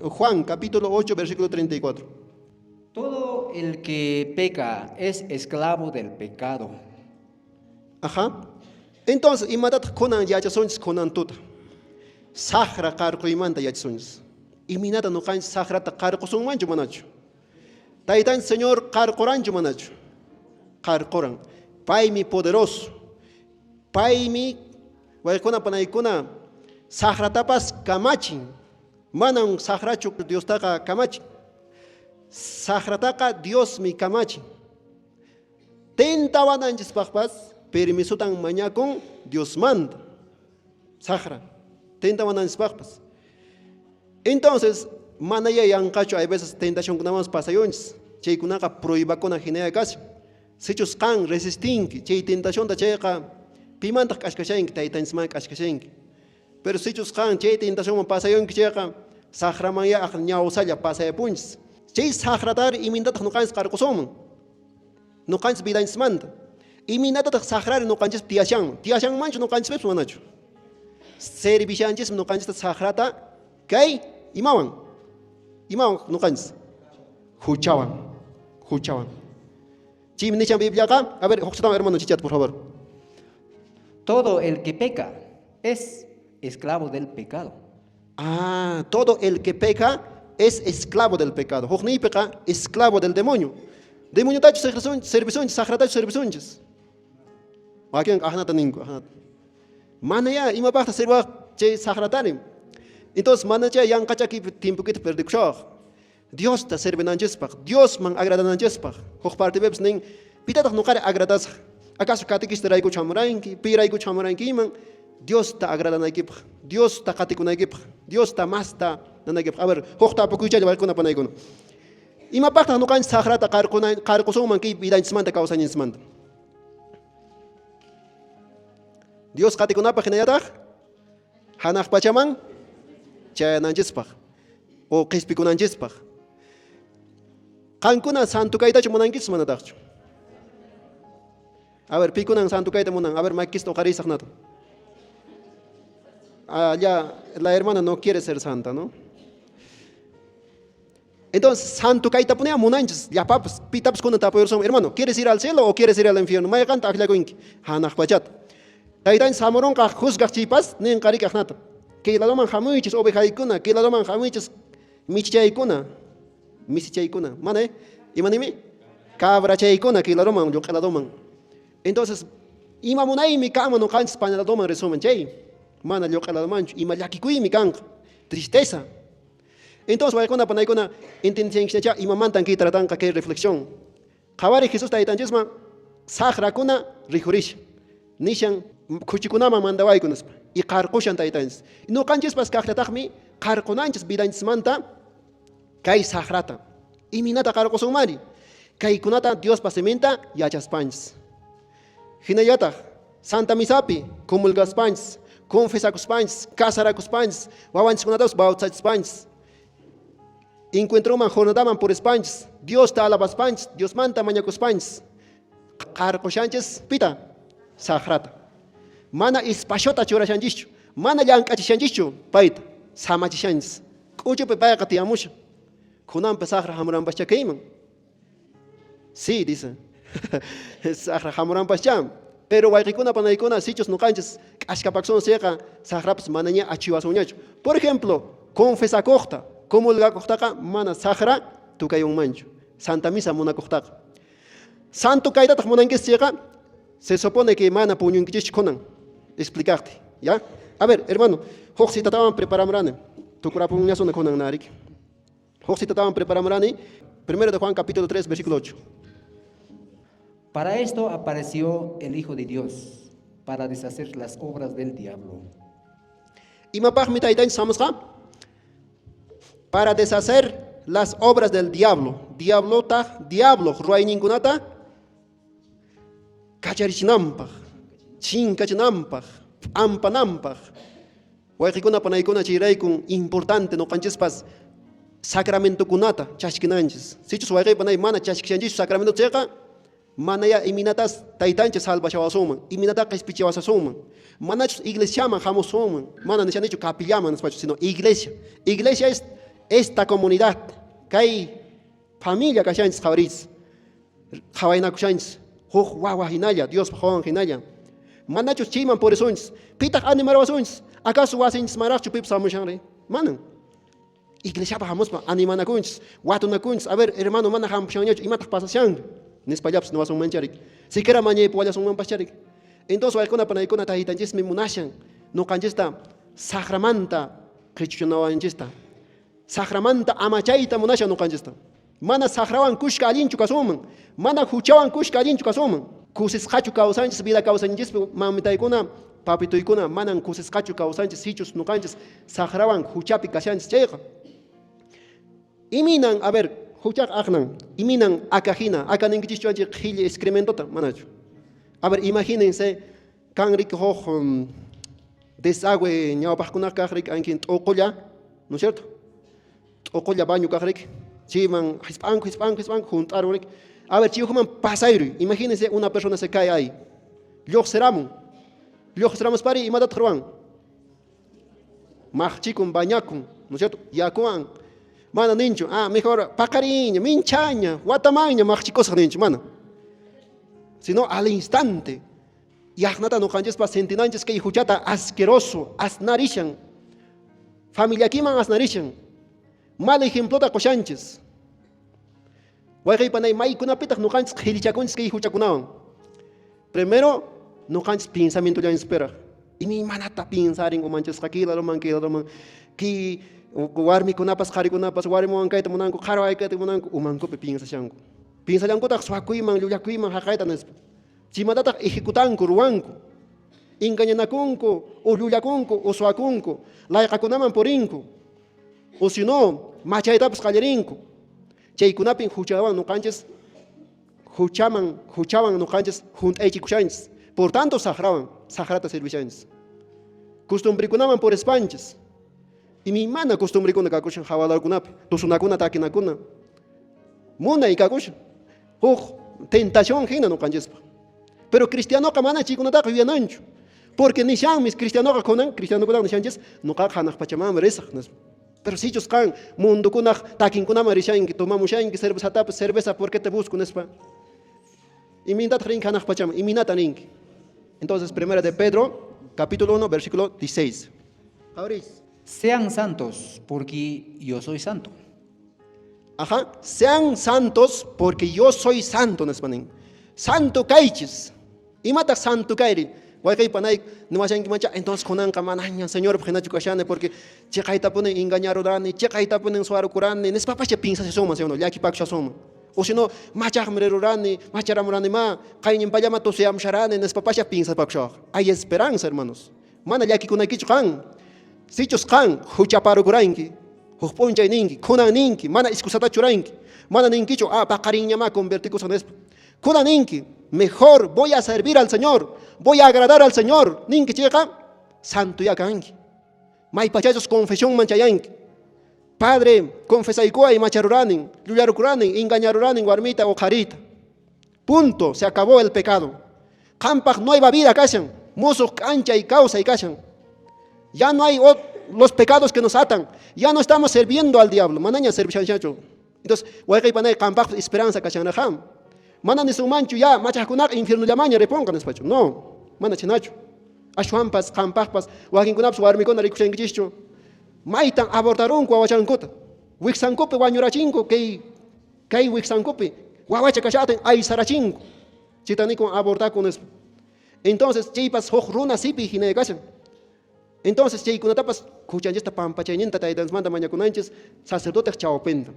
Juan capítulo 8, versículo 34. Todo el que peca es esclavo del pecado. Ajá. Entonces, imatataq kunan yachasunchis kunan tuta? Saqra qarquymanta yachasunchis. Imaynata nuqanchis saqrata qarqusunmanchu manachu? Taytanchis Señor qarquranchu manachu? Qarquran. Paymi poderoso. Paymi wayqikuna panaykuna saqratapas kamachin. Manan saqrachu Diostaqa kamachin. Saqrataqa Diosmi kamachin. Tentawananchispaqpas permisotan mañakun Diosmanta. Saqra. Tentawananchispaqpas. Entonces, manaya yanqachu hay veces tentacionkunawanpas pasayunchis. Chaykunaqa pruebakuna hinaya kashan. Sichus qan resistinki chay tentacionta chayqa pimantaq k'ashkashanki? Taytanchisman k'ashkashanki. Pero sichus qan chay tentacionman pasayunki chayqa saqramanya aq ñawsalla pasayapunchis. Chay saqratari imaynatataq nuqanchis qarqusunman? Nuqanchis vidanchismanta. Imaynatataq saqrari nuqanchispi tiyashanman? Tiyashanmanchu nuqanchispipas manachu? Servishanchismi nuqanchista saqrata kay imawan? Imawan nuqanchis? Huchawan. Huchawan. Chaymi nishan Bibliaqa, a ver, huk hermano chichat, por favor. Todo el que peca es esclavo del pecado. Ah, todo el que peca es esclavo del pecado. Hukniypiqa esclavo del demonio. Demoniotachu servisunchis, saqratachu servisunchis. Wakin ahnata ninku, ahnata. Mana ya imapaqta sirwaq chay saqratani. Entonces mana chay yanqachaki tiempokita perdikushaq. Diosta servinanchispaq, Diosman agradananchispaq. Huk partipipis nin, pitataq nuqari agradasaq? Acaso catequista raykuchu hamuranki, pi raykuchu hamurankiman? Diosta agradanaykipaq, Diosta qatikunaykipaq, Diosta masta nanaykipaq. A ver, huk tapukuychalla waykuna panaykuna. Imapaqtaq nuqanchis saqrata qarqusunman kay vidanchismanta kawsayninchismanta? Dios qatikunapaq hinallataq hanaq pachaman chayananchispaq o qispikunanchispaq. Qankuna santo kaytachu munankichis manataqchu? A ver, pikunan santo kayta munan? A ver, makista uqarisaq nata. Ah, ya, la hermana no quiere ser santa, ¿no? Entonces, santo kayta punea munanchis, llapapas, pitapas kunan tapuyursun, hermano, ¿quieres ir al cielo o quieres ir al infierno? Mayqanta akllakunki, hanaq pachata. Taytanchis hamurunqa juzgaq chaypas, ninqa riki aqnata. Kay ladoman hamuychis ovejaykuna, kay ladoman hamuychis michichaykuna, misichaykuna, mana, eh? Ima nimi? Cabrachaykuna kay ladoman, lluq'a ladoman. Entonces, ima munaymi kanman nuqanchis pana ladoman risuman chay, mana lluq'a ladomanchu, ima llakikuymi kanqa, tristeza. Entonces, waykuna panaykuna entiendenchisñachá imamantan kay tratanqa kay reflexión. Qhawari Jesús taytanchisman saqrakuna rikhurishan. Nishan khuchikunaman mandawayku nispa. Y qarqushan taytanchis. Nuqanchispas kaqllataqmi qarqunanchis vidanchismanta kay saqrata. Imaynata qarqusunmari? Kaykunata Diospa siminta yachaspanchis. Hinallataq Santa Misapi comulgaspanchis, confesakuspanchis, casarakuspanchis, wawanchiskunatapas bautizachispanchis, encuentroman jornadaman purispanchis, Diosta alabaspanchis, Diosmanta mañakuspanchis, qarqushanchis pita saqrata. Mana espacioта churashanchischu, mana llank'achishanchischu payta, samachishanchis. K'uchupi payqa tiyamushan. Kunanpi saqra hamuranpaschá kayman. Sí, dice. Saqra hamuranpaschá. Pero wayqikuna panaykuna sichus nuqanchis k'ashkapaksun chayqa saqrapas manaña achiwasunñachu. Por ejemplo, confesakuqta, comulgakuqtaqa mana saqra tukayunmanchu. Santa Misa munakuqtaqa. Santo kaytataq munankis chayqa se supone que mana puñunkichischu kunan. Explicaqti, ¿ya? A ver, hermano, huk citatawan preparamurani. Tukurapunñasuna kunan nariki. Huk citatawan preparamurani. Primero de Juan capítulo 3, versículo 8. Para esto apareció el Hijo de Dios, para deshacer las obras del diablo. Imapaqmi taytanchis hamusqa? Para deshacer las obras del diablo. Diablota, diablo ruwayninkunata kacharichinanpaq, chinkachinanpaq, p'ampananpaq. Wayqikuna panaykuna chayraykun importante nuqanchispas sacramentokunata chashkinanchis. Sichus wayqi panay mana chashkishanchischu sacramento chayqa, manaya imaynatas taytanchis salvashawasunman, imaynata qispichiwasasunman. Manachus iglesiaman hamusunman, mana nishanichu capillaman nispachu, sino iglesia. Iglesia es Esta comunidad, kay familia kashanchis qhawariychis. Qhawaynakushanchis huk wawa hinalla, Diospaq wawan hinalla. Manachus chayman purisunchis, pitaq animarawasunchis? Acaso wasinchismanraqchu pipas hamushanri? Manan. Iglesiapaq hamuspa animanakunchis, watunakunchis, a ver, hermano, mana hampushanñachu, imataq pasashanri? Nispallapas niwasunmancharik. Siquiera mañaypuwallasunmanpaschari. Entonces, waykuna panaykuna taytanchismi munashan nuqanchista saqramanta qichuchanawanchista. Saqramanta amachayta munashan nuqanchista. Mana saqrawan kushka allinchu kasunman, mana huchawan kushka allinchu kasunman. Kusisqachu kawsanchis vida kawsanchispi mamitaykuna, papituykuna, manan kusisqachu kawsanchis sichus nuqanchis saqrawan huchapi kashanchis chayqa. Iminan, a ver, huchaq aqnan, iminan aka hina, aka ninkichischu anchik qhilli excrementota, manachu. A ver, imagínense, kan riki huk desagüe ñawpaqkunaq kaq riki ankin t'uqulla, ¿no es cierto? T'uqulla baño kaq riki, chayman hisp'anku, hisp'anku, hisp'anku, hunt'arun riki. A ver, chay ukhuman pasayruy, imagínense una persona se cae ahí, lluqsiramun, lluqsiramuspari imatataq ruwan? Maqchikun, bañakun, ¿no es cierto? Yakuwan, mana ninchu, ah, mejor paqariña, minchaña, watamanña maqchikusaq ninchu, mana. Sino al instante, yaqnata nuqanchispa sentinanchis kay huchata asqueroso, asnarishan, familiakiman asnarishan, mal ejemplota qushanchis. Wayqaypanay maykunapitaq nuqanchis qhillichakunchis kay huchakunawan. Primero, nuqanchis pensamientollanchispiraq. Imaymanata pensarin umanchisqa kay ladoman, kay ladoman, kay warmikunapas, qharikunapas, warmiwan kayta munanku, qhariwan kayta munanku, umankupi pensashanku. Pensallankutaq suwakuyman, llullakuyman haqayta nispa. Chaymantataq ejecutanku, ruwanku. Engañanakunku, o llullakunku, o suwakunku, layqakunaman purinku. O si no, machaytapas qallarinku. Chaykunapin huchawan nuqanchis, huchaman, huchawan nuqanchis hunt'aychikushanchis. Por tanto, saqrawan, saqrata servishanchis. Costumbrikunaman purispanchis. Imaymana costumbrikuna kakushan hawalarkunapi, tusunakuna, takinakuna. Munay kakushan. Huk tentación hina nuqanchispaq. Pero cristianoqa mana chaykunataqa yuyananchu. Porque nishanmi cristianoqa kunan, cristianokunaqa nishanchis, nuqaqa hanaq pachamanmi risaq, nispa. Pero sichus qan mundukunaq takinkunaman rishanki, tomamushanki cervezatapas, cerveza por qué te busco, nispa. Imaynataq rinki hanaq pachaman? Imaynata rinki? Entonces, primera de Pedro, capítulo 1, versículo 16. Qhawariychis. Sean santos, porque yo soy santo. Ajá, sean santos porque yo soy santo, nispa nin. Santo kaychis. Imataq santo kayri? Wayqey panay niwashankimancha, entonces kunanqa manaña Señorpaq hinachu kashani porque chiqaytapunin engañarurani, chiqaytapunin suwarukurani, nispapacha piensashasunman, ¿sí o no? Llakipakushasunman. O si no, machaqmi rirurani, macharamurani ma, qayninpallama tusuyamusharani, nispapacha piensapakushawaq. Hay esperanza, hermanos. Mana llakikunaykichu qan. Sichus qan huchaparukuranki, huk p'unchay ninki, kunan ninki, mana excusatachu churanki. Mana ninkichu, ah, paqarinñamá convertikusaq nispa. Kunan ninki, mejor voy a servir al Señor, voy a agradar al Señor. Ninki chayqa, santo ya kanki. Maypachachus confesionman chayanki. Padre, confesaykuway macharuranin, llullarukuranin, engañaruranin warmita o qharita. Punto, se acabó el pecado. Qampaq nueva vida kashan, musuq k'anchay kawsay kashan. Ya no hay los pecados que nos atan. Ya no estamos sirviendo al diablo. Manaña servishanshachu. Entonces, wayqey panay qampaq esperanza kashanraqam. Mana nisunmanchu ya machaqkunaqa infiernollamaña ripunqa nispachu. No, mana chhinachu. Ashwanpas qampaqpas wakinkunapas warmikuna rikushankichischu. Maytan abortarunku wawachankuta. Wiksankupi wañurachinku kay wiksankupi wawacha kashaqtin aysarachinku. Chayta nikun abortakun nispa. Entonces chaypas huk runa sipi hina kashan. Entonces chaykunatapas huchanchista pampachayninta taytanchismanta mañakunanchis sacerdoteq chawpinta.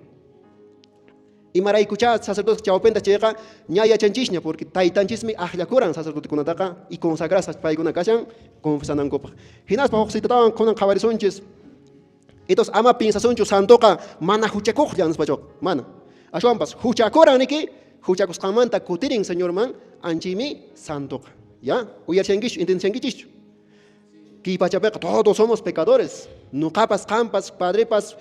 Imaraykucha sacerdoteq chawpinta chayqa ña yachanchisña porque taytanchismi akllakuran sacerdotekunataqa y consagrasqa paykuna kashan confesanankupaq. Hinaspa huk citatawan kunan qhawarisunchis. Entonces ama piensasunchu santoqa mana huchakuqlla nispachuqa, mana. Ashwanpas huchakuran niki huchakusqanmanta kutirin Señorman anchimi santoqa. ¿Ya? Uyarishankichischu, entendishankichischu? Kay pachapiqa todos somos pecadores. Nuqapas, qampas, padrepas,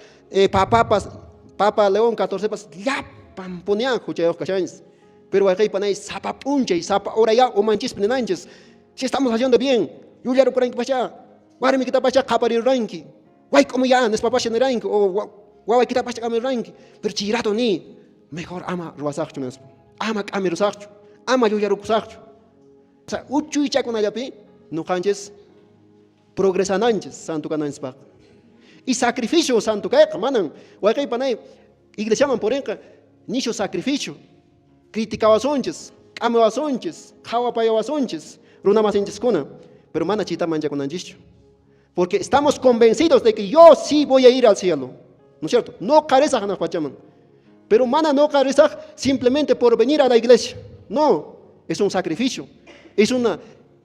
papapas, Papa León XIV llapan punian huchayuq kashanchis. Pero wayqey panay sapa p'unchay, sapa hora ya umanchispi ninanchis. Si estamos haciendo bien, yullarukuranki pacha, warmikitapacha qhapariruranki. Wayk'umuyá nispapasha niranki o Wawaykitapas k'amiruranki. Pero chay rato ni, mejor ama ruwasaqchu nispa. Ama k'amirusaqchu. Ama llullarukusaqchu. O sea, uchuychakunallapi nuqanchis progresananchis santo kananchispaq. Y sacrificio santo kayqa manan wayqey panay iglesiaman purinqa nishu sacrificio criticawasunchis, k'amiwasunchis, qhawapayawasunchis runamasinchiskuna, pero mana chayta manchakunanchischu. Porque estamos convencidos de que yo sí voy a ir al cielo. ¿No es cierto? Noqa risaq hanaq pachaman. Pero mana noqa risaq simplemente por venir a la iglesia. No, es un sacrificio. Es una,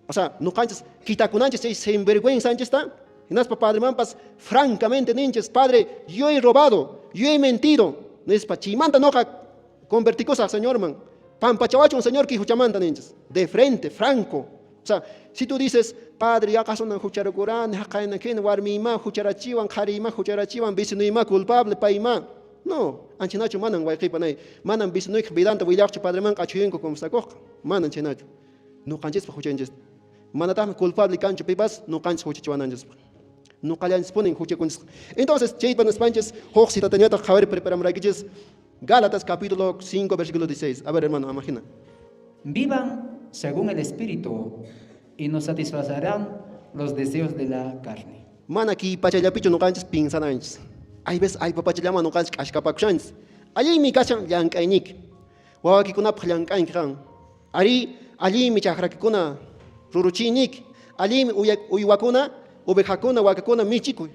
o sea, noqanchis quitakunanchis chay sinvergüenzanchista. Hinaspa padremanpas francamente ninchis, padre, yo he robado, yo he mentido. Nispa chaymanta noqa convertikusaq Señorman. Pampachawachun Señor kay huchamanta ninchis. De frente, franco. O sea, si tú dices, padre, yaqasunan hucharukurani, haqayna kini, warmiyma hucharachiwan, qhariyma hucharachiwan, vecinuyma culpable, payma. No, anchinachu manan wayqey panay. Manan vecinuykiq vidanta willaqchu padreman q'achuyinku confesakuqqa. Manan chaynachu. Nuqanchispaq huchanchis. Manataqmi culpable kanchu pipas nuqanchis huchachiwananchispaq. Nuqallanchispunin huchakunchis. Entonces, chaypa nispanchis huk citatañataq qhawari preparamuraykichis Gálatas capítulo 5, versículo 16. A ver, hermano, imagina. Vivan según el Espíritu y no satisfacerán los deseos de la carne. Mana kay pachallapichu nuqanchis pinsananchis. Hay veces allpa pachallaman nuqanchis k'ashkapakushanchis. Allinmi kashan llank'ayniki. Wawakikunapaq llank'anki qan. Ari, allinmi chakrakikuna ruruchiyniki. Allinmi uywakuna, ovejakuna, wakakuna michikuy.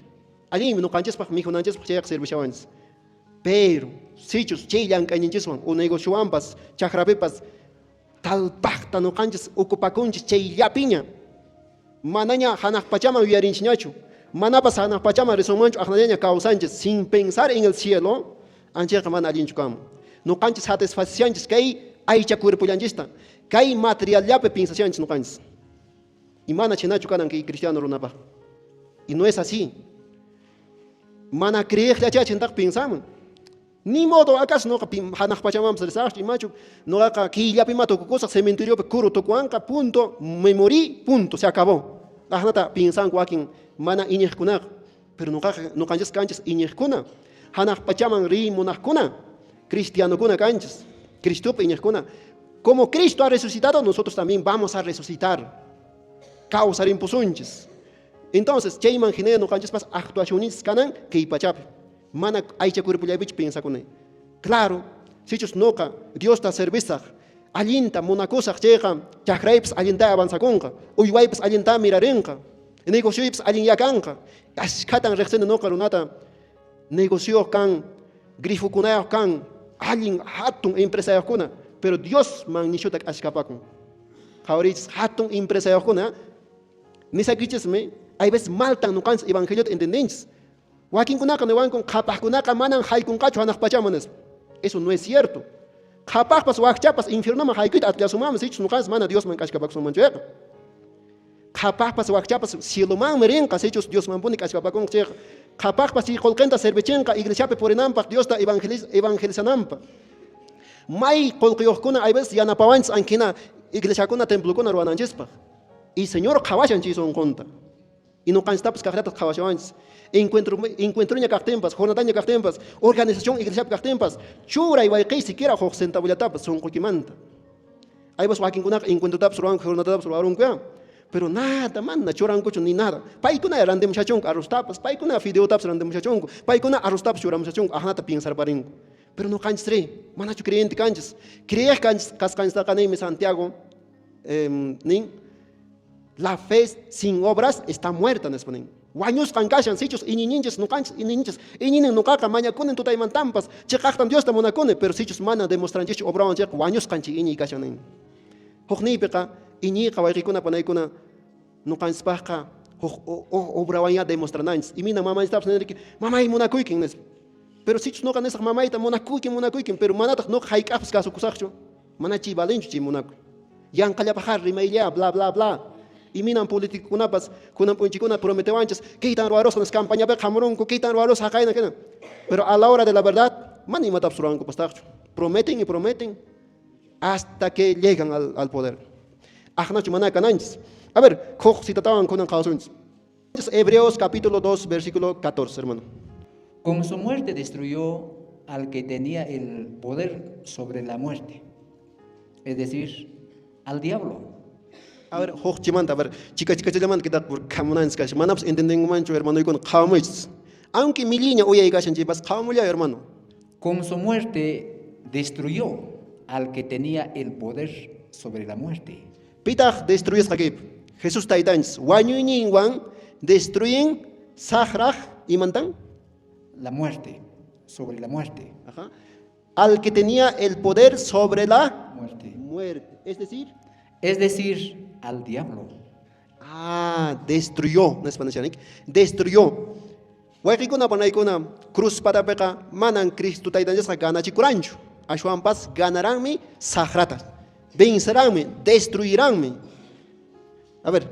Allinmi nuqanchispaq mikhunanchispaq chayqa servishawanchis. Pero sichus chay llank'ayninchiswan o negociowanpas chakrapipas talpaqta nuqanchis ocupakunchis chayllapiña manaña hanaq pachaman yuyarinchikñachu, manapas hanaq pachaman risunmanchu aqnallaña kawsanchis sin pensar en el cielo, anchayqa mana allinchu kanman. Nuqanchis satisfacianchis kay aycha cuerpollanchista, kay materiallapi pensashanchis nuqanchis. Y mana chhaynachu kanan kay cristiano runapaq. Y no es así. Mana creeqllacha chaytaqa pensaman. Ni modo, acaso noqa hanaq pachamanpas risaqchu, imachu, noqaqa killapima tukukusaq, cementeriopi kuru tukuwanqa, punto, me morí, punto, se acabó. Aqnata piensanku wakin mana iñiqkunaqa. Pero noqaqa noqanchis kanchis iñiqkuna, hanaq pachaman riy munaqkuna, cristianokuna kanchis, Cristopi iñiqkuna. Como Cristo ha resucitado, nosotros también vamos a resucitar. Kawsarimpusunchis. Entonces, chayman hinalla noqanchispas actuacionninchis kanan kay pachapi. Mana aycha cuerpollapichu piensakunay. Claro, sichus noqa Diosta servisaq, allinta munakusaq chayqa chakraypas allinta avanzakunqa, uywaypas allinta mirarinqa, negocioypas allinya kanqa. Ashkhatan riqsini noqa runata negocioyuq kan, grifokunayuq kan, allin hatun empresayuqkuna, pero Diosman nishuta k'ashkapakun. Qhawariychis hatun empresayuqkuna, nisaykichismi, hay veces maltan nuqanchis evangeliota entendinchis. Wakinkunaqa niwankun qhapaqkunaqa manan haykunqachu hanaq pachaman nispa. Eso no es cierto. Qhapaqpas wakchapas infiernoman haykuyta atillasunmanmi sichus nuqanchis mana Diosman k'ashkapakusunmanchu chayqa. Qhapaqpas wakchapas cielomanmi rinqa sichus Diosmanpuni k'ashkapakunqa chayqa. Qhapaqpas chay qullqinta servichinqa iglesiapi purinanpaq Diosta evangelizananpaq. May qullqiyuqkuna hay veces yanapawanchis ankina iglesiakuna templokuna ruwananchispaq. Y Señor qhawashan chay sunqunta. Y nuqanchistapas kaqllata qhawashawanchis. Encuentro encuentroña kaqtinpas, jornadaña kaqtinpas, organización iglesiapi kaqtinpas, churay wayqiy siquiera huk centavollatapas sunquykimanta. Hay veces wakinkunaqa encuentrotapas ruwanku, jornadatapas ruwarunku ya. Pero nada, mana churankuchu ni nada. Paykuna rantimushachunku arrostapas, paykuna fideotapas rantimushachunku, paykuna arrostapas churamushachunku, aqnata pensarparinku. Pero nuqanchis ri, manachu creyente kanchis. Creeq kanchis kasqanchistaqa ninmi Santiago nin, la fe sin obras está muerta nispa nin. Wañusqan kashan sichus iñininchis nuqanchis iñininchis, iñinin nuqaqa mañakunin tutaymantampas, chiqaqtam Diosta munakuni, pero sichus mana demostranchischu obrawan chayqa wañusqan chay iñiy kashan nin. Huk niypiqa iñiyqa wayqikuna panaykuna nuqanchispaqqa huk obrawanya demostrananchis. Imina mamanchistapas niriki, mamay munakuykin nispa. Pero sichus nuqa nisaq mamayta munakuykin munakuykin, pero manataq nuqa hayk'aqpas kasukusaqchu, mana chay valenchu chay munakuy. Yanqallapaq rimaylla, bla bla bla. Iminan políticokunapas kunan p'unchikuna prometewanchis, kaytan ruwarusqa nispa campañapiqa hamurunku, kaytan ruwarusqa haqayna hina. Pero a la hora de la verdad, mana imatapas ruwankupastaqchu. Prometen y prometen hasta que llegan al poder. Aqnachu mana kananchis. A ver, huk citatawan kunan qhawasunchis. Hebreos capítulo 2, versículo 14, hermano. Con su muerte destruyó al que tenía el poder sobre la muerte, es decir, al diablo. A ver, huk chimanta, a ver, chica chikachallamanta kitaq por kamunanchis kashan. Manapas entendenkumanchu hermanoykuna qhawamuychis. Aunque milliña uyay kashan chaypas qhawamullayo hermano. Con su muerte destruyó al que tenía el poder sobre la muerte. Pitaq destruyesqa kaypi? Jesús taytanchis wañuyninwan destruyen saqraq imantan? La muerte, sobre la muerte. Ajá. Al que tenía el poder sobre la Muerte. muerte. Es decir, Es decir, al diablo. Ah, destruyó, nispa nishanik. Destruyó. Wayqikuna panaykuna cruz patapiqa manan Cristo taytanchisqa ganachikuranchu. Ashwanpas ganaranmi saqrata. Venceránmi, destruiránmi. A ver.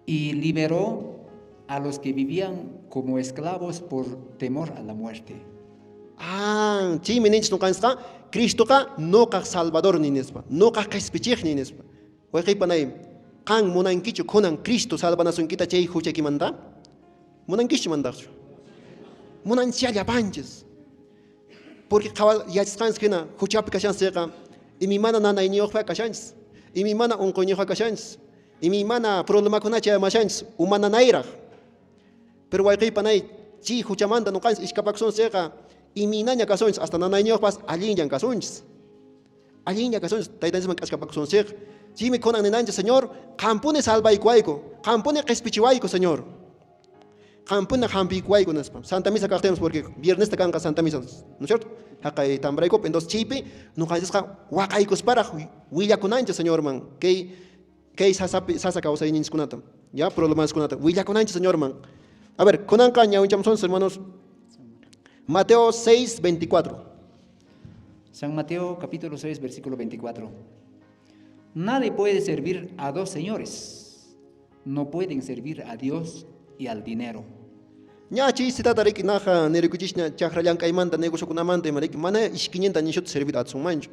Y liberó a los que vivían como esclavos por temor a la muerte. Ah, chaymi ninchis nuqanchisqa Cristoqa nuqaq salvadorniy nispa, nuqaq qhispichiqniy nispa. Wayqi panay, qan munankichu kunan Cristo salvanasunkita chay huchaykimanta? Munankichu mandaqchu? Munanchis llapanchis. Porque qhawa yachasqanchis hina huchapi kashanchis imaymana nanayniyuqpa kashanchis, imaymana unquyniyuqpa kashanchis, imaymana problemakuna chayamashanchis, uma nanayraq. Pero wayqi panay, chay huchamanta nuqanchis iskapakusunchis imaynaña kasunchis, hasta nanayniyuqpas allinllan kasunchis. Allinlla kasunchis, taytanchisman k'askapakusunchis. Chaymi kunan ninanchis, Señor, qampuni salvaykuwayku, qampuni qispichiwayku, Señor. Qampuni hampiykuwayku nispa. Santa Misa kaqtinpas porque viernesta kanqa Santa Misa, ¿no es cierto? Haqay tambraykupi, entonces chaypi nuqanchisqa waqaykusparaq willakunanchis, Señorman, kay sasapi sasa kawsayninchiskunata, ya problemaskunata willakunanchis, Señorman. A ver, kunanqa ñawinchamusunchis, hermanos. Mateo 6, 24. San Mateo capítulo 6, versículo 24. Nadie puede servir a dos señores. No pueden servir a Dios y al dinero. Ña chay citata riki naja nirikuchisña chakra llank'aymanta negociokunamanta ima riki mana ishkiñinta nishuta servir atisunmanchu.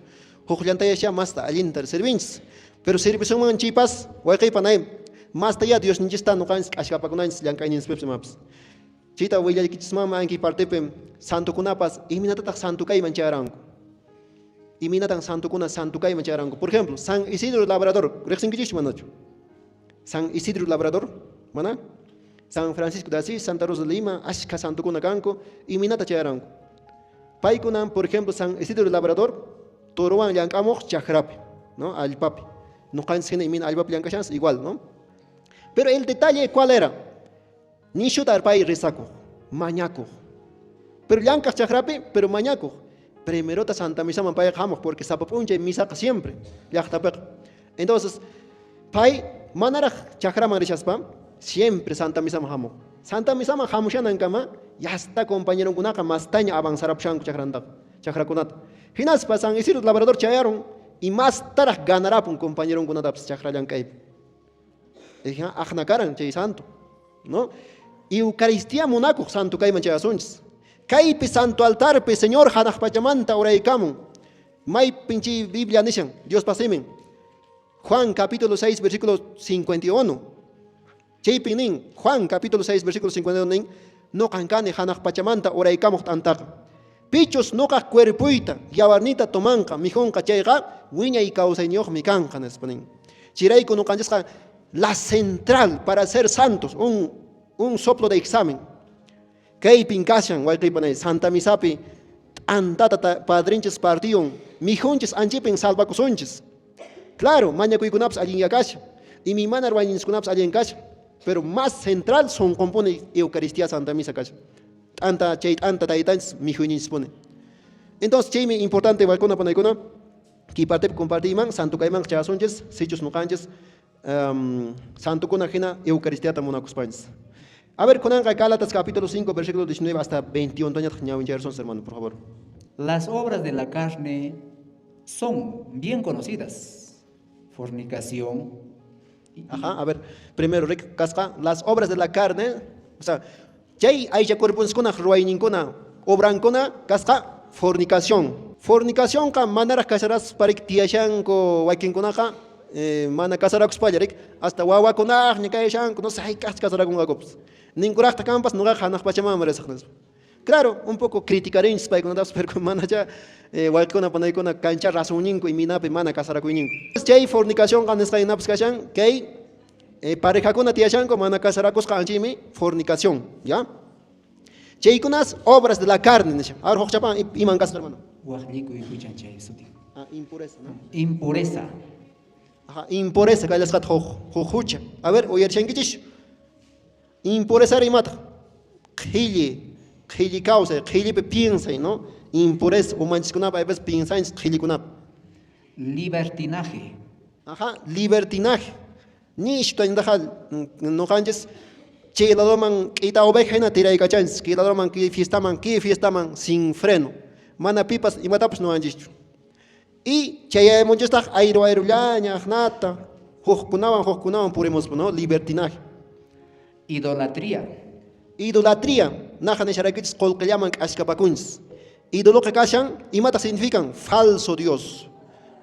Huk llantayasha masta allinta servinchis. Pero servisunman chaypas wayqiypa nay masta ya Diosninchista nuqanchis k'ashkapakunanchis llank'ayninchispipas imapas. Chayta willaykichismanmi anki partepi santukunapas imaynatataq santo kayman chayaranku. Imaynatan santukuna santo kayman chayaranku. Por ejemplo, San Isidro Labrador, riqsinkichischu manachu? San Isidro Labrador, mana? San Francisco de Asís, Santa Rosa de Lima, ashka santukuna kanku, imaynata chayaranku. Paykunan, por ejemplo, San Isidro Labrador, torowan llank'amuq chakrapi, ¿no? Allpapi. Nuqanchis hina imayna allpapi llank'ashanchis igual, ¿no? Pero el detalle, ¿cuál era? Nishuta pay rezakuq, mañakuq. Pero llank'aq chakrapi, pero mañakuq. Primerota Santa Misaman payqa hamuq, porque sapa p'unchay misaqa siempre, llaqtapiqa. Entonces, pay manaraq chakraman rishaspa, siempre Santa Misaman hamuq. Santa Misaman hamushanankama, ya está compañeronkunaqa mastaña avanzarapushanku chakrantaqa, chakrakunata. Hinaspa San Isidro Labrador chayaron y mastaraq ganarapun compañeronkunatapas chakra llank'aypi. Dije, aqna karan chay santo, ¿no? Eucaristía munakuq santo kayman chayasunchis. Kaypi santo altarpi Señor hanaq pachamanta uraykamun. May pinchi Biblia nishan, Dios pasimin. Juan capítulo 6 versículo 51. Chaypi nin, Juan capítulo 6 versículo 51 nin, nuqan kani hanaq pachamanta uraykamuq t'antaqa. Pichus nuqaq cuerpuyta, yawarnita tomanqa, mikhunqa chayqa, wiñay kawsayniyuqmi kanqa nispa nin. Chayrayku nuqanchisqa la central para ser santos, un soplo de examen. Kaypin kashan wayqiypanay Santa Misapi t'antata padrinchis partiyun, mikhunchis anchipin salvakusunchis. Claro, mañakuykunapas allinya kashan, imaymana ruwayninchiskunapas allin kashan, pero más central son compone Eucaristía Santa Misa kashan. T'anta chay t'anta taytanchis mikhuyninchispuni. Entonces chaymi importante waykuna panaykuna, kay partepi compartiyman santo kayman chayasunchis, sichus nuqanchis santukuna hina Eucaristiata munakuspanchis. A ver, kunanqa Gálatas capítulo 5, versículo 19 hasta 21. Doña ñawinchayarsun, hermano, por favor. Las obras de la carne son bien conocidas. Fornicación. Ajá, a ver, primero, Rick, kasqa, las obras de la carne, o sea, chay aycha cuerponskuna ruwayninkuna, obrankuna, kasqa, fornicación. Fornicación qa manaraq kasarasparik tiyashanku wakinkunaqa, mana kasarakuspalla, rik, hasta wawakunaqña kayashanku, no sé, hayk'aqchus kasarakunqakupas. Ninkuraqta kanpas nuqaqa hanaq pachamanmi risaq nispa. Claro, un poco criticarinchis paykunatapas, pero manacha wayqikuna panaykuna kancha razonninku imaynapi mana casarakuyninku. Chay fornicacionqa nisqa hinapas kashan kay parejakuna tiyashanku mana casarakusqa anchaymi fornicación, ya? Chaykunas obras de la carne nishan. Ahora huk chapan iman kasqa, hermano? Waqllikuy huchan chay sutin. Ah, impureza, ¿no? Impureza. Ajá, impureza kallasqata huk hucha. A ver, uyarishankichis. Impureza imataq? Qhilli, qhilli kawsay, qhillipi piensay, ¿no? Impureza, umanchiskunapi a veces piensanchis qhillikunapi. Libertinaje. Ajá, libertinaje. Nishpa indaja noqanchis chay ladoman k'ita oveja hina tiraykachanchis, kay ladoman, kay fiestaman, sin freno. Mana pipas imatapas nuwanchischu. Y chayamunchistaq ayru ayrullaña aqnata, hukkunawan purimuspa, ¿no? Libertinaje. Idolatría. Idolatría. Naja nisharaykichis qullqillaman k'ashkapakunchis. Idoloqa kashan, imata significan? Falso Dios.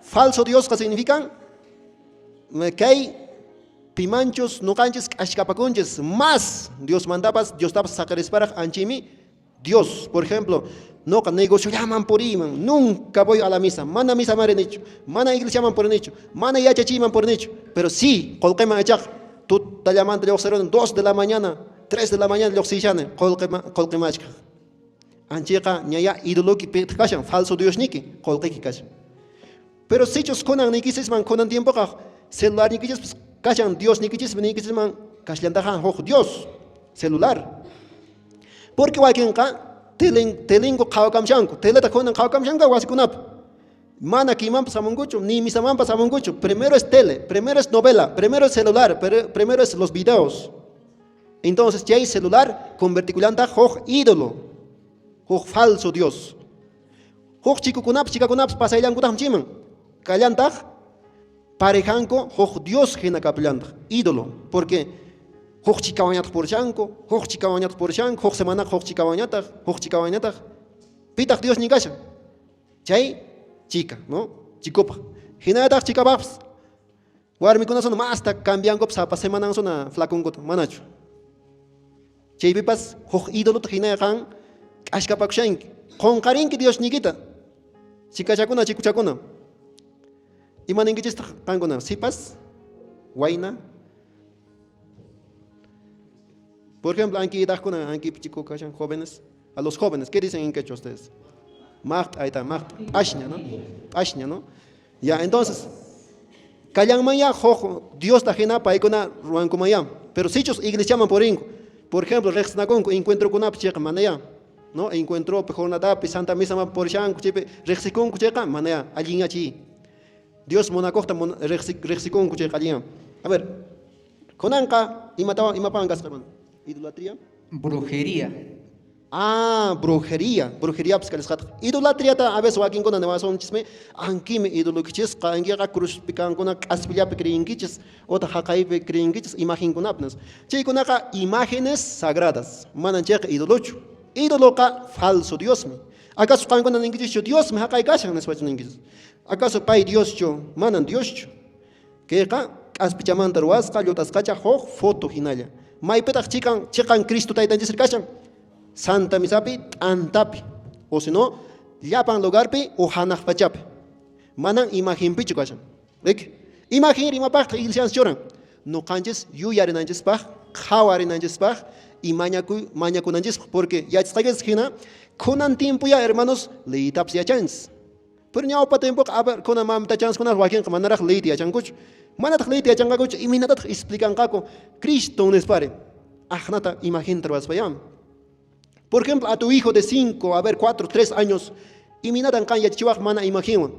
Falso Diosqa significan kay pimanchus nuqanchis k'ashkapakunchis más Dios mandapas, Diostapas saqarisparaq anchimi Dios. Por ejemplo, noqa negociollaman puriyman, nunca voy a la misa, mana misa marinichu, mana iglesiaman purinichu, mana yachachiyman purinichu, pero sí, qullqiman echaq tutallamanta lluqsiruni 2 de la mañana, 3 de la mañana lluqsishani qullqi machkaq. Anchayqa ñaya idoloki pitaq kashan, falso Diosniki, qullqiki kashan. Pero sichus kunan niykichisman, kunan tiempoqa celular niykichispas kashan, Dios niykichisman, niykichisman kashallantaqa huk Dios, celular. Porque wakinqa telenku qhawakamshanku, teleta kunan qhawakamshanku wasikunapi. Mana kimanpas hamunkuchu, ni misamanpas hamunkuchu. Primero es tele, primero es novela, primero es celular, primero es los videos. Entonces, chay celular convertikullantaq huk ídolo, huk falso Dios. Huk chikukunapas, chikakunapas pasayllankutaj chiman. Kallantaq parejanku huk Dios hina kapullantaq, ídolo. Porque huk chikawañataq purishanku, huk chikawañataq purishanku, huk semanaqa huk chikawañataq, huk chikawañataq. Pitaq Dios ni kashan. Chay chica, ¿no? Chikupaq. Hinallataq chikapaqpas. Warmikuna son masta cambiankupas sapa semanan sona flakunkuta, manachu. Chaypipas huk ídolota hina qan k'ashkapakushanki. Qunqarinki Dios nikita. Chikachakuna, chikuchakuna. Ima ninkichistaq qankuna? Sipas, wayna. Por ejemplo, anki idaqkuna, anki chiku kashan jóvenes. A los jóvenes, ¿qué dicen en quechua ustedes? Maqta, ahí está, maqta. P'ashña, ¿no? P'ashña, ¿no? Ya, entonces, kallanman ya huk Diosta hina paykuna ruwankuman ya. Pero sichus iglesiaman purinku. Por ejemplo, riqsinakunku encuentrokunapi chayqa mana ya, ¿no? Encuentropi, jornadapi, Santa Misaman purishanku chaypi riqsikunku chayqa mana ya, allinña chay. Dios munakuqta riqsikunku chayqa allinña. A ver, kunanqa imatawan imapawan kasqa, hermano? Idolatría. Brujería. Ah, brujería. Brujería pues kallasqataq. Idolatriata a veces wakinkuna niwasunchis ankimi idolokichisqa, ankiqa cruzpi kankuna k'aspillapi creyinkichis, otaq haqaypi creyinkichis imagenkunapi. Chaykunaqa imágenes sagradas, manan chayqa idolochu. Idoloqa falso Diosmi. ¿Acaso qankuna ninkichischu Diosmi haqay kashan nispachu ninkichis? ¿Acaso pay Dioschu? Manan Dioschu. Kayqa k'aspichamanta ruwasqa, llutasqacha huk foto hinalla. Maypitaq chiqan Cristo taytanchis kashan? Santa Misapi, t'antapi, o si no, llapan lugarpi o hanaq pachapi. Manan imagenpichu kashan. Rik? Imagen imapaqtaq iglesian churan. Nuqanchis yuyarinanchispaq, qhawarinanchispaq y mañakunanchispaq, porque yachasqaykichis hina, kunan tiempo ya, hermanos, leytapas yachanchis. Pero ñawpa tiempoqa, a ver, kunan mamitachanchiskunaqa wakinqa manaraq leyta yachankuchu. Manataq leyta yachanqakuchu, imaynatataq explicanqaku Cristo nispari. Aqnata imagenta ruwaspa ya. Por ejemplo, a tu hijo de 5, a ver, 4, 3 años, imaynatan qan yachachiwaq mana imagenwan.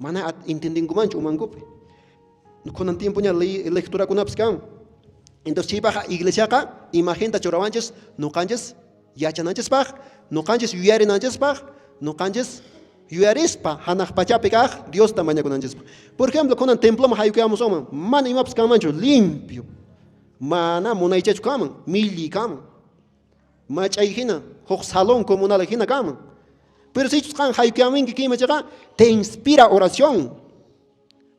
Mana entendinkumanchu umankupi. Kunan tiempo ña lecturakunapas kan. Entonces, chaypaqqa iglesiaqa imagenta churawanchis, nuqanchis yachananchispaq, nuqanchis yuyarinanchispaq, nuqanchis yuyarispa hanaq pachapi kaq Diosta mañakunanchispaq. Por ejemplo, kunan temploman haykuyamusunman, mana imapas kanmanchu, limpio. Mana munaychachu kanman, milli kanman. Mach'ay hina, huk salón comunal hina kanman. Pero sichus qan haykuyamunki kayman chayqa, te inspira oración.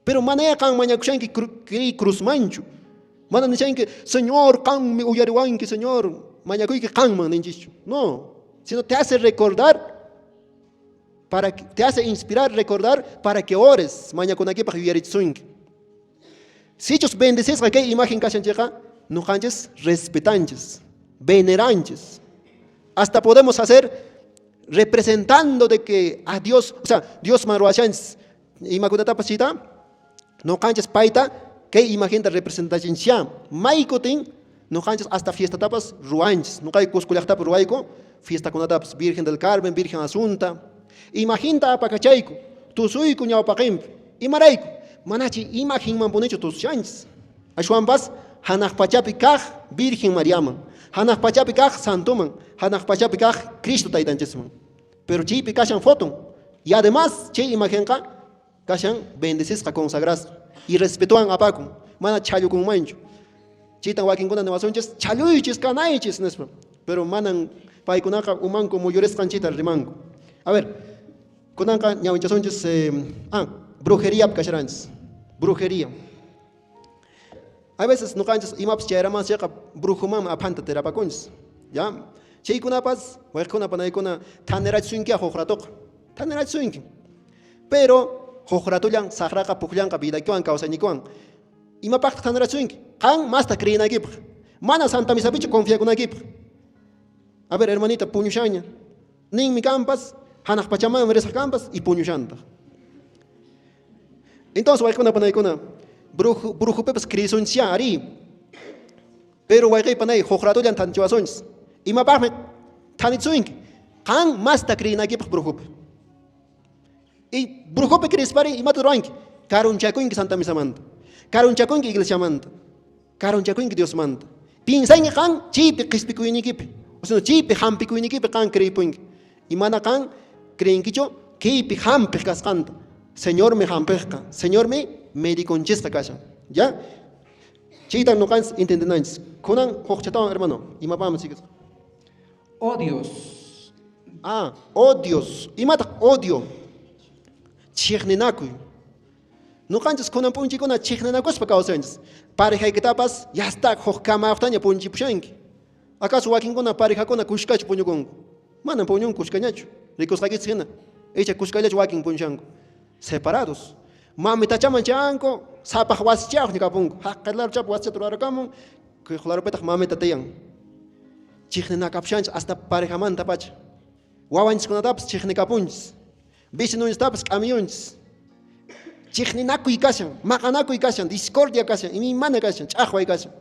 Pero mana qan mañakushanki cruzmanchu. Mana nishanki, Señor, qanmi uyariwanki, Señor, mañakuyki qanman ninchischu. No. Sino te hace recordar, te hace inspirar, recordar para que ores. Mañakunaykipaq yuyarichisunki. Sichus bendecisqa kay imagen kashan chayqa, nuqanchis respetanchis, veneranchis. Hasta podemos hacer representando de que a Dios, o sea, Diosman ruwashanchis imakunatapas chayta, nuqanchis payta kay imagenta representachinchis. Maykutin nuqanchis hasta fiestatapas ruwanchis. Nuqayku Cusco llaqtapi ruwayku fiestakunatapas, Virgen del Carmen, Virgen Asunta. Imaginta apakachayku, tusuyku ñawpaqinpi. Imarayku? Manachi imaginmanpunichu tusushanchis. Ashwanpas hanaq pachapi kaq Virgen Mariaman, hanaq pachapi kaq santoman, hanaq pachapi kaq Cristo taytanchisman. Pero chaypi kashan foton. Y además chay imagenqa kashan bendecisqa, consagrasqa. Y respetuwan apakun, mana chhallukunmanchu. Chaytan wakinkuna niwasunchis, chhalluychis, kanaychis, nispa. Pero manan paykunaqa umanku muyurisqan chayta rimanku. A ver, kunanqa ñawinchasunchis, brujería kasharanchis. Brujería. A veces nuqanchis imapas chayraman chayqa brujumanmi aphanta tirapakunchis. Ya? Chaykunapas, wayqikuna panaykuna thanirachisunki huk ratoqa. Thanirachisunki. Pero huk ratullan saqraqa pukllanqa vidaykiwan kawsaynikiwan. Imapaqtaq thanirachisunki? Qan masta creenaykipaq. Mana Santa Misapichu confiakunaykipaq. A ver, hermanita, puñushaña. Ninmi kanpas, hanaq pachamanmi risaq kanpas y puñushantaq. Entonces, wayqikuna panaykuna, brujupipas creesunchis ari. Pero wayqi panay huk ratullan thanchiwasunchis. Imapaqmi thanichisunki? Qan masta creenaykipaq brujupi. Y brujupi creespari imata ruwanki? Karunchakunki Santa Misamanta. Karunchakunki iglesiamanta. Karunchakunki Diosmanta. Piensanki qan chaypi qispikuynikipi. O sea, chaypi hampikuynikipi qan creepunki. Y mana qan creenkichu kaypi hampiq kasqanta. Señormi hampiqqa. Señormi mediconchisqa kashan. ¿Ya? Chaytan nuqanchis entendenanchis. Kunan hukchatawan, hermano, imapaqmi sigisqa? Odios. Ah, odios. Imataq odio? Chiqninakuy. Nuqanchis kunan p'unchaykuna chiqninakuspa kawsanchis. Parejaykitapas ya está huk kamayuqtaña puñuchipushanki. Acaso wakinkuna parejakuna kushkachu puñukunku? Manam puñunku kushkañachu. Rikusqaykichis hina. Icha kushkallachu wakin puñushanku. Separados. Mamitachaman chanku, sapaq wasichayuqña kapunku. Haqay laruchapi wasichata rurarakamun, kay larupitaq mamita tiyan. Chiqninakapushanchis hasta parejamanta pacha. Wawanchiskunatapas chiqnikapunchis. Vecinonchistapas k'amiyunchis. Chiqninakuy kashan, maqanakuy kashan, discordia kashan, imaymana kashan, ch'aqway kashan.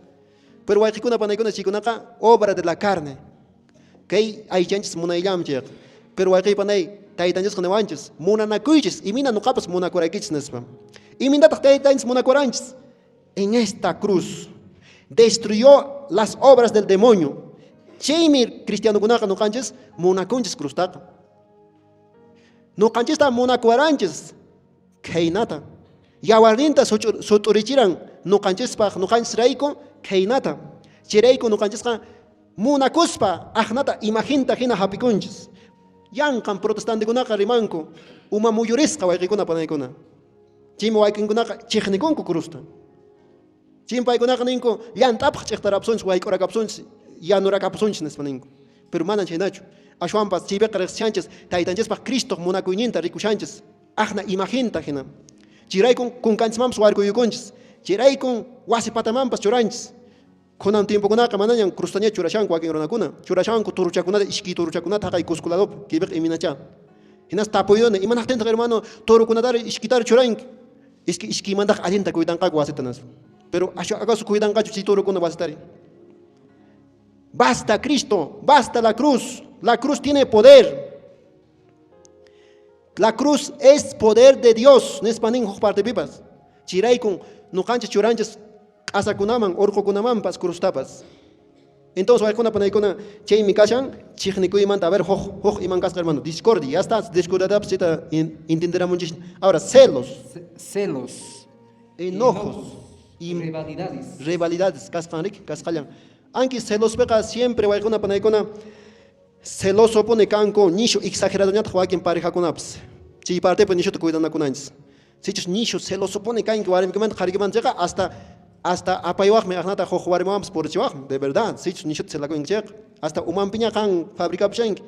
Pero wayqikuna panaykuna chaykunaqa obra de la carne. Kay aychanchis munayllanmi chayqa. Pero wayqi panay taytanchisqa niwanchis, munanakuychis, imina nuqapas munakuraykichis nispa. Imintataq taytanchis munakuranchis? En esta cruz destruyó las obras del demonio. Chaymi cristianokunaqa nuqanchis munakunchis cruztaqa. Nuqanchista munakuwaranchis khaynata. Yawarninta sut'urichiran nuqanchispaq, nuqanchisrayku khaynata. Chayrayku nuqanchisqa munakuspa aqnata imaginta hina hapikunchis. Yanqan protestantekunaqa rimanku uma muyurisqa wayqikuna panaykuna. Chaymi wakinkunaqa chiqnikunku cruzta. Chaymi paykunaqa ninku llant'apaq ch'iqtarapsunchis, wayk'urakapsunchis, yanurakapsunchis nispa ninku. Pero manan chhaynachu. Ashwanpas chaypiqa riqsishanchis taytanchispaq Cristoq munakuyninta rikushanchis aqna imaginta hina. Chayraykun kunkanchismanpas warkuyukunchis. Chayraykun wasi patamanpas churanchis. Kunan tiempokunaqa manañan cruztaña churashanku wakin runakuna. Churashanku turuchakunata, ishki turuchakunata haqay Cusco ladopi, kaypiqa iminacha. Hinas tapuyuni, imanaqtintaq hermano turukunatari ishkitari churanki? Iski ishkimantaq allinta cuidanqaku wasita nispa. Pero acaso cuidanqachu chay turukuna wasitari? Basta Cristo, basta la cruz. La cruz tiene poder. La cruz es poder de Dios. Nispa nin huk partepipas. Chiraykun nuqanchis churanchis q'asakunaman, urqukunamanpas cruztapas. Entonces, waykuna panaykuna chaymi kashan chiqnikuymanta. A ver, huk iman kasqa, hermano. Discordia, ya está, discordiatapas chayta entenderamunchis. Ahora, celos. Celos. Enojos. Y rivalidades. Rivalidades, kasqan rik, kasqallan. Anki celospiqa siempre waykuna panaykuna celoso puni kanku, nishu exagerado ñataq wakin parejakunapas. Chay partepi nishuta cuidanakunanchis. Sichus nishu celoso puni kanki warmikimanta qharikimanta chayqa hasta apaywaqmi aqnata huk warmiwanpas purichiwaqmi, de verdad. Sichus nishuta celakunki chayqa, hasta umanpiña qan fabricapushanki.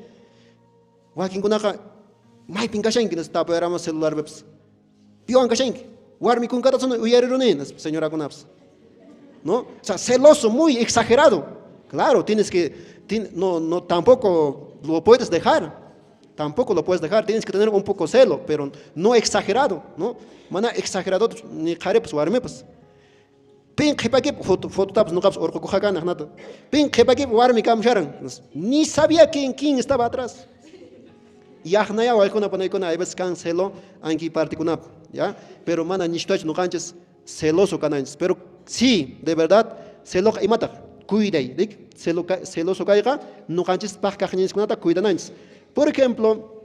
Wakinkunaqa maypin kashanki nispa tapuyaramus celularpipas. Piwan kashanki? Warmi kunkata sunu uyariruni nispa señorakunapas. ¿No? O sea, celoso, muy exagerado. Claro, tienes que, no, no, tampoco lo puedes dejar. Tampoco lo puedes dejar, tienes que tener un poco celo, pero no exagerado, ¿no? Mana exagerado ni qharipas warmipas. Pin qhipakip fototapas nuqapas urqukuqa kana nata. Pin qhipakip warmi kamusharan. Ni sabía quién estaba atrás. Yaqnaya waykuna panaykuna hay veces kan celo anki partikunap, ¿ya? Pero mana nishtachu nuqanchis celoso kananchis. Pero sí, de verdad, celoqa imataq? Cuiday, rik? Celoso kayqa nuqanchispaq kaqninchikkunata cuidananchis. Por ejemplo,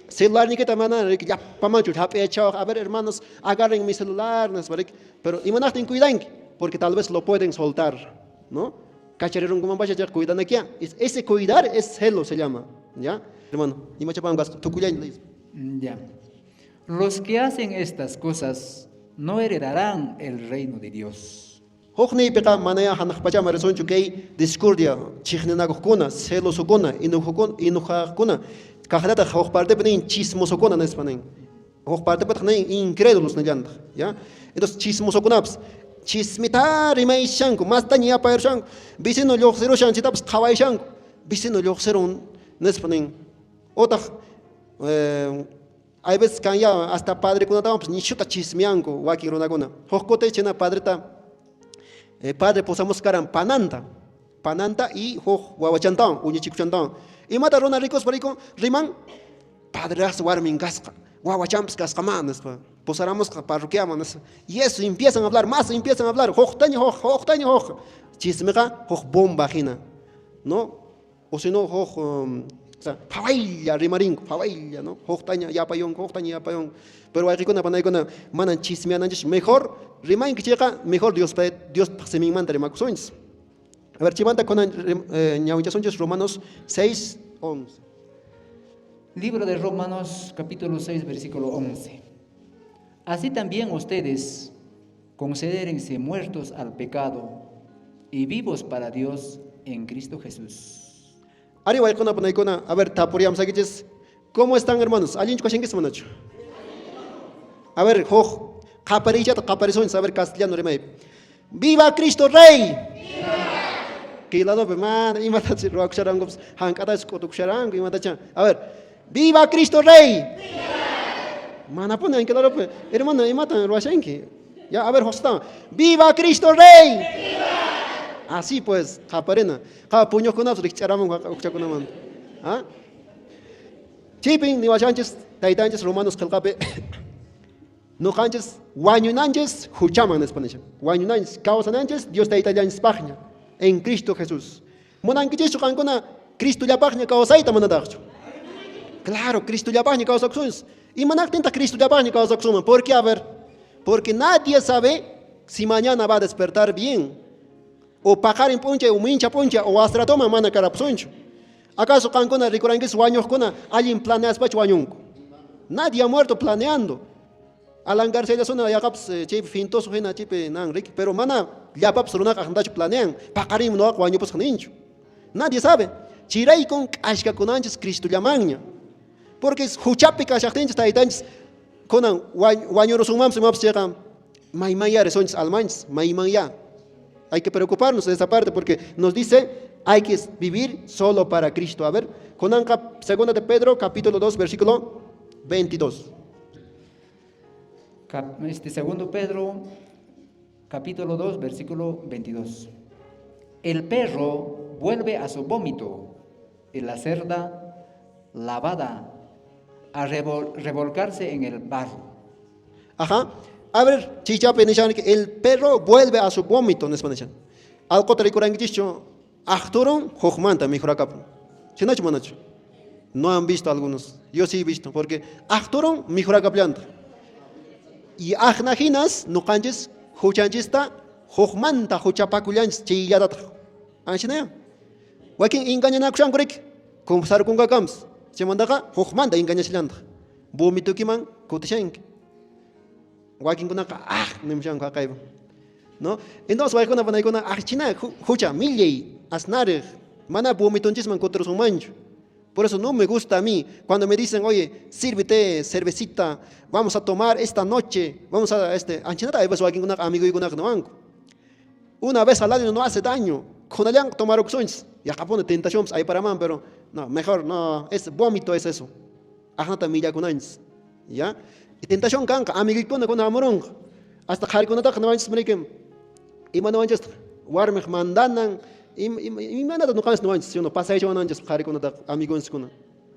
celular nikita mana rik llapamanchu hap'iachawaq, a ver hermanos, agarren mi celular, nispa rik. Pero imanaqtin cuidanki, porque tal vez lo pueden soltar, ¿no? Kacharirunkumanpacha chayqa cuidanakiya. Ese cuidar es celo se llama, ¿ya? Hermano, imachapan kasqa tukullaña lees. Ya. Los que hacen estas cosas no heredarán el reino de Dios. Huk niypiqa manaya hanaq pachaman risunchu kay discordia chiqninakuqkuna, celosokuna, enojaqkuna, kaqllataq huk partepi nin chismosokuna nispa nin. Huk partepitaq nin incrédulos nillantaq, ¿ya? Entonces chismosokunapas chismita rimayshanku, mastaña yapayarushanku, vecino lluqsirushan chaytapas qhawayshanku, vecino lluqsirun nispa nin. Otaq hay veces kan ya hasta padrekunatawanpas nishuta chismeanku wakin runakuna. Huk kuti chayna padreta padre pusamusqa karan pananta, pananta y huk wawachantawan, uñichikuchantawan. Imata runa rikuspa rikun riman padreraqsi warmin kasqa, wawachanpas kasqamá nispa. Pusaramusqa parroquiaman nispa. Y eso empiezan a hablar, más empiezan a hablar, huktaña huk, huktaña huk. Chismeqa huk bomba hina, ¿no? O si no huk, o sea, phawaylla rimarinku, phawaylla, ¿no? Huktaña yapayunku, huktaña yapayunku. Pero wayqikuna panaykuna manan chismeananchis, mejor rimanki chayqa, mejor Diospaq siminmanta rimakusunchis. A ver, chaymanta kunan ñawinchasunchis Romanos 6, 11. Libro de Romanos, capítulo 6, versículo 11. Así también ustedes considérense muertos al pecado y vivos para Dios en Cristo Jesús. Ari wayqikuna panaykuna, a ver, tapuriyamsaykichis. ¿Cómo están, hermanos? ¿Allinchu kashankis manachu? A ver, huk qapariychata qaparisunchis, a ver, castellano rimaypi. ¡Viva Cristo Rey! Kay ladopi mana imatachi ruwakusharankupas, hank'atachu k'utukusharanku, imatacha. A ver, ¡viva Cristo Rey! Manapuni anki ladopi, hermano, imatan ruwashanki? Ya, a ver, José, ¡viva Cristo Rey! Así pues, qaparina. Qa puñuqkunapas rikch'aramunku uqchakunamanta. ¿Ah? Chaypin niwashanchis, taytanchis Romanos qillqapi nuqanchis wañunanchis huchaman nispa nishan. Wañunanchis, kawsananchis Dios taytallanchispaqña en Cristo Jesús. Munankichischu qankuna Cristollapaqña kawsayta manataqchu? Claro, Cristollapaqña kawsakusunchis. Imanaqtintaq Cristollapaqña kawsakusunman? ¿Por qué? A ver, porque nadie sabe si mañana va a despertar bien. O paqarin p'unchay, o mincha p'unchay, o astratoman mana karapusunchu. ¿Acaso qankuna rikurankichis wañuqkuna allin planeaspachu wañunku? Nadie ha muerto planeando. Alan García suna yaqapas chaypi fintoso hina chaypi nan riki, pero mana llapapas runaqa aqntachu planean, paqarinmi nuqaqa wañupusaq ninchu. Nadie sabe. Chiraykun k'ashkakunanchis Cristollamanña. Porque huchapi kashaqtinchis taytanchis kunan wañurusunmanpas imapas chayqa maymanya risunchis almanchis, maymanya. Hay que preocuparnos de esa parte porque nos dice hay que vivir solo para Cristo. A ver, kunanqa segunda de Pedro capítulo 2 versículo 22. Segundo Pedro capítulo 2 versículo 22. El perro vuelve a su vómito y la cerda lavada a revolcarse en el barro. Ajá. A ver, chichapi nishan que el perro vuelve a su vómito nispa nishan. Allquta rikurankichikchu aqturun hukmanta mikhurakapun. Chaynachu manachu? No han visto algunos. Yo sí he visto, porque aqturun mikhurakapllanta. Y aqnahinas nuqanchis huchanchista hukmanta huchapakullanchis chayllatataq. Anshinaya. Wakin engañanakushanku riki. Confesarkunqakampas. Chaymantaqa hukmanta engañashallantaq. Vomitukiman kutishanki. Wakinkunaqa nimushanku haqaypa. ¿No? Entonces waykuna panaykuna aqchina hucha millay asnariq mana vomitunchisman kutirusunmanchu. Por eso no me gusta a mí cuando me dicen, oye, sírvete cervecita, vamos a tomar esta noche, vamos a, anchinata aypas wakinkunaqa amiguykunaqa niwanku. Una vez al año no hace daño. Kunallan tomarukusunchis. Yaqapuni tentacionpas ayparaman, pero no, mejor no, es vómito es eso. Aqnata millakunanchis. ¿Ya? Y tentación kanqa, amiguykuna kuna hamurunqa. Hasta qharikunataqa niwanchis mrikim. Ima niwanchis warmiq mandanan, imanata nuqanchis niwanchis, ¿sí o no? Pasaychawananchis qharikunataqa amigonchiskuna.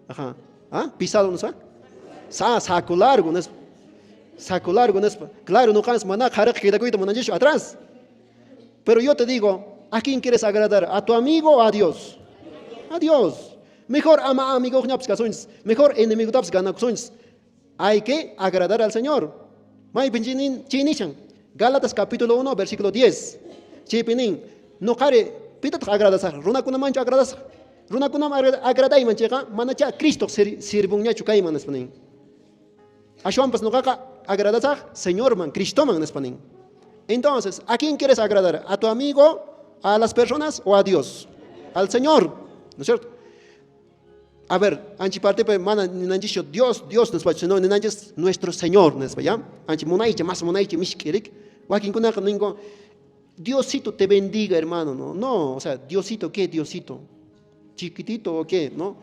Ajá. ¿Ah? Pisado, ¿no sa? Sa, saco largo, nispa. Saco largo, nispa. Claro, nuqanchis mana qhariqa quedakuyta munanchischu atrás. Pero yo te digo, ¿a quién quieres agradar? ¿A tu amigo o a Dios? A Dios. Mejor ama amigo kasunchis. Mejor enemigotapas ganakusunchis. Hay que agradar al Señor. Maypin chinishan. Gálatas capítulo 1, versículo 10. Chaypi nin, nuqari pitataq agradasaq? Runakunamanchu agradasaq? Runakunaman agradayman chayqa, manacha Cristo sirvunñachu kayman nispa nin. Ashwanpas nuqaqa agradasaq Señorman, Cristoman nispa nin. Entonces, ¿a quién quieres agradar? ¿A tu amigo, a las personas o a Dios? Al Señor, ¿no es cierto? A ver, anchi partepi mana ninanchischu Dios, Dios nispachu, sino ninanchis nuestro Señor nispa, ¿ya? Anchi munaycha, más munaycha mishk'irik. Wakinkunaqa ninku, Diosito te bendiga, hermano, ¿no? No, o sea, Diosito, ¿qué Diosito? ¿Chiquitito o qué? ¿No?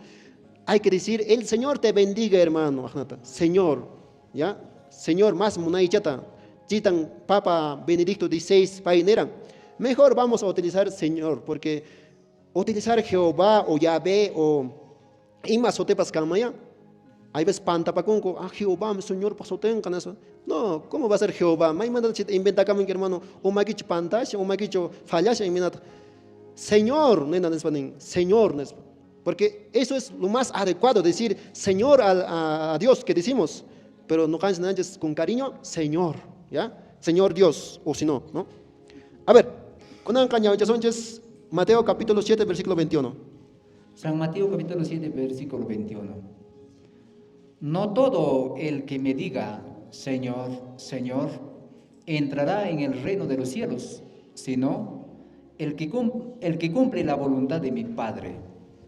Hay que decir, el Señor te bendiga, hermano, aqnata. Señor, ¿ya? Señor, más munaychata. Chitan Papa Benedicto XVI pay niran. Mejor vamos a utilizar Señor, porque utilizar Jehová o Yahvé o ima sutipas kanmaya, hay veces pantapakunku, ah, Jehová, mi Señor, sutinqa, nispa. No, ¿cómo va a ser Jehová? Maymanta chayta inventakamunki, hermano, umaykichu pantashan, umaykichu fallashan, imaynata. Señor, nena nispa nin, Señor nispa. Porque eso es lo más adecuado, decir Señor a Dios que decimos. Pero no nanchis con cariño, Señor, ¿ya? Señor Dios, o si no, ¿no? A ver, kunanqa ñawinchasunchis Mateo capítulo 7, versículo 21. San Mateo capítulo 7, versículo 21. No todo el que me diga, Señor, Señor, entrará en el reino de los cielos, sino el que cumple la voluntad de mi Padre.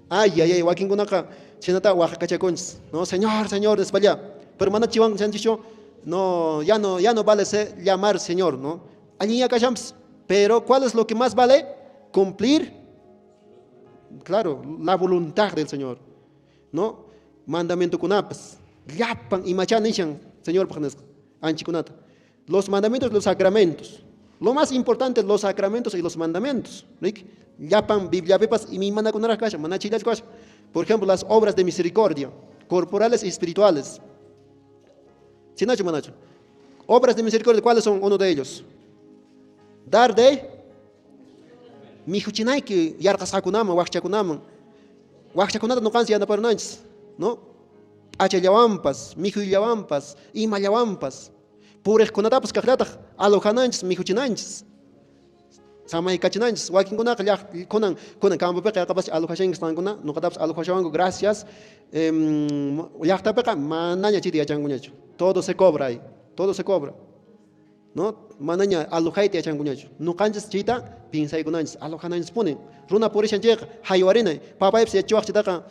Ay, ay, ay, wakinkunaqa chaynata waqakachakunchis, no? Señor, Señor, nispalla. Pero mana chiwan chanchischu, no, ya no, ya no vale ser, llamar Señor, ¿no? Allinya kashanpas. Pero ¿cuál es lo que más vale? Cumplir, claro, la voluntad del Señor, ¿no? Mandamientokunapas, llapan imacha nishan, Señor nisqa, anchikunata. Los mandamientos, los sacramentos. Lo más importante, los sacramentos y los mandamientos. ¿Rik? Llapan Bibliapipas imaymanakunaraq kashan, mana chayllachu kashan. Por ejemplo, las obras de misericordia, corporales y espirituales. Chaynachu manachu. Obras de misericordia, ¿cuáles son uno de ellos? Dar de mikhuchinayki yarqasqakunaman, wakchakunaman. Wakchakunata nuqanchis yanaparunanchis, ¿no? P'achallawanpas, mikhuyllawanpas, imallawanpas. Puriqkunatapas kaqllataq alojananchis, mikhuchinanchis. Samaykachinanchis. Wakinkunaqa llaq kunan kunan campopiqa yaqapas alojashanchis qankuna, nuqatapas alojashawanku, gracias. Llaqtapiqa manaña chayta yachankuñachu. Todo se cobra ahí, todo se cobra. ¿No? Manaña alojayta yachankuñachu. Nuqanchis chayta piensaykunanchis, alojananchispuni. Runa purishan chayqa haywarinay. Papaypas yachachiwaq chaytaqa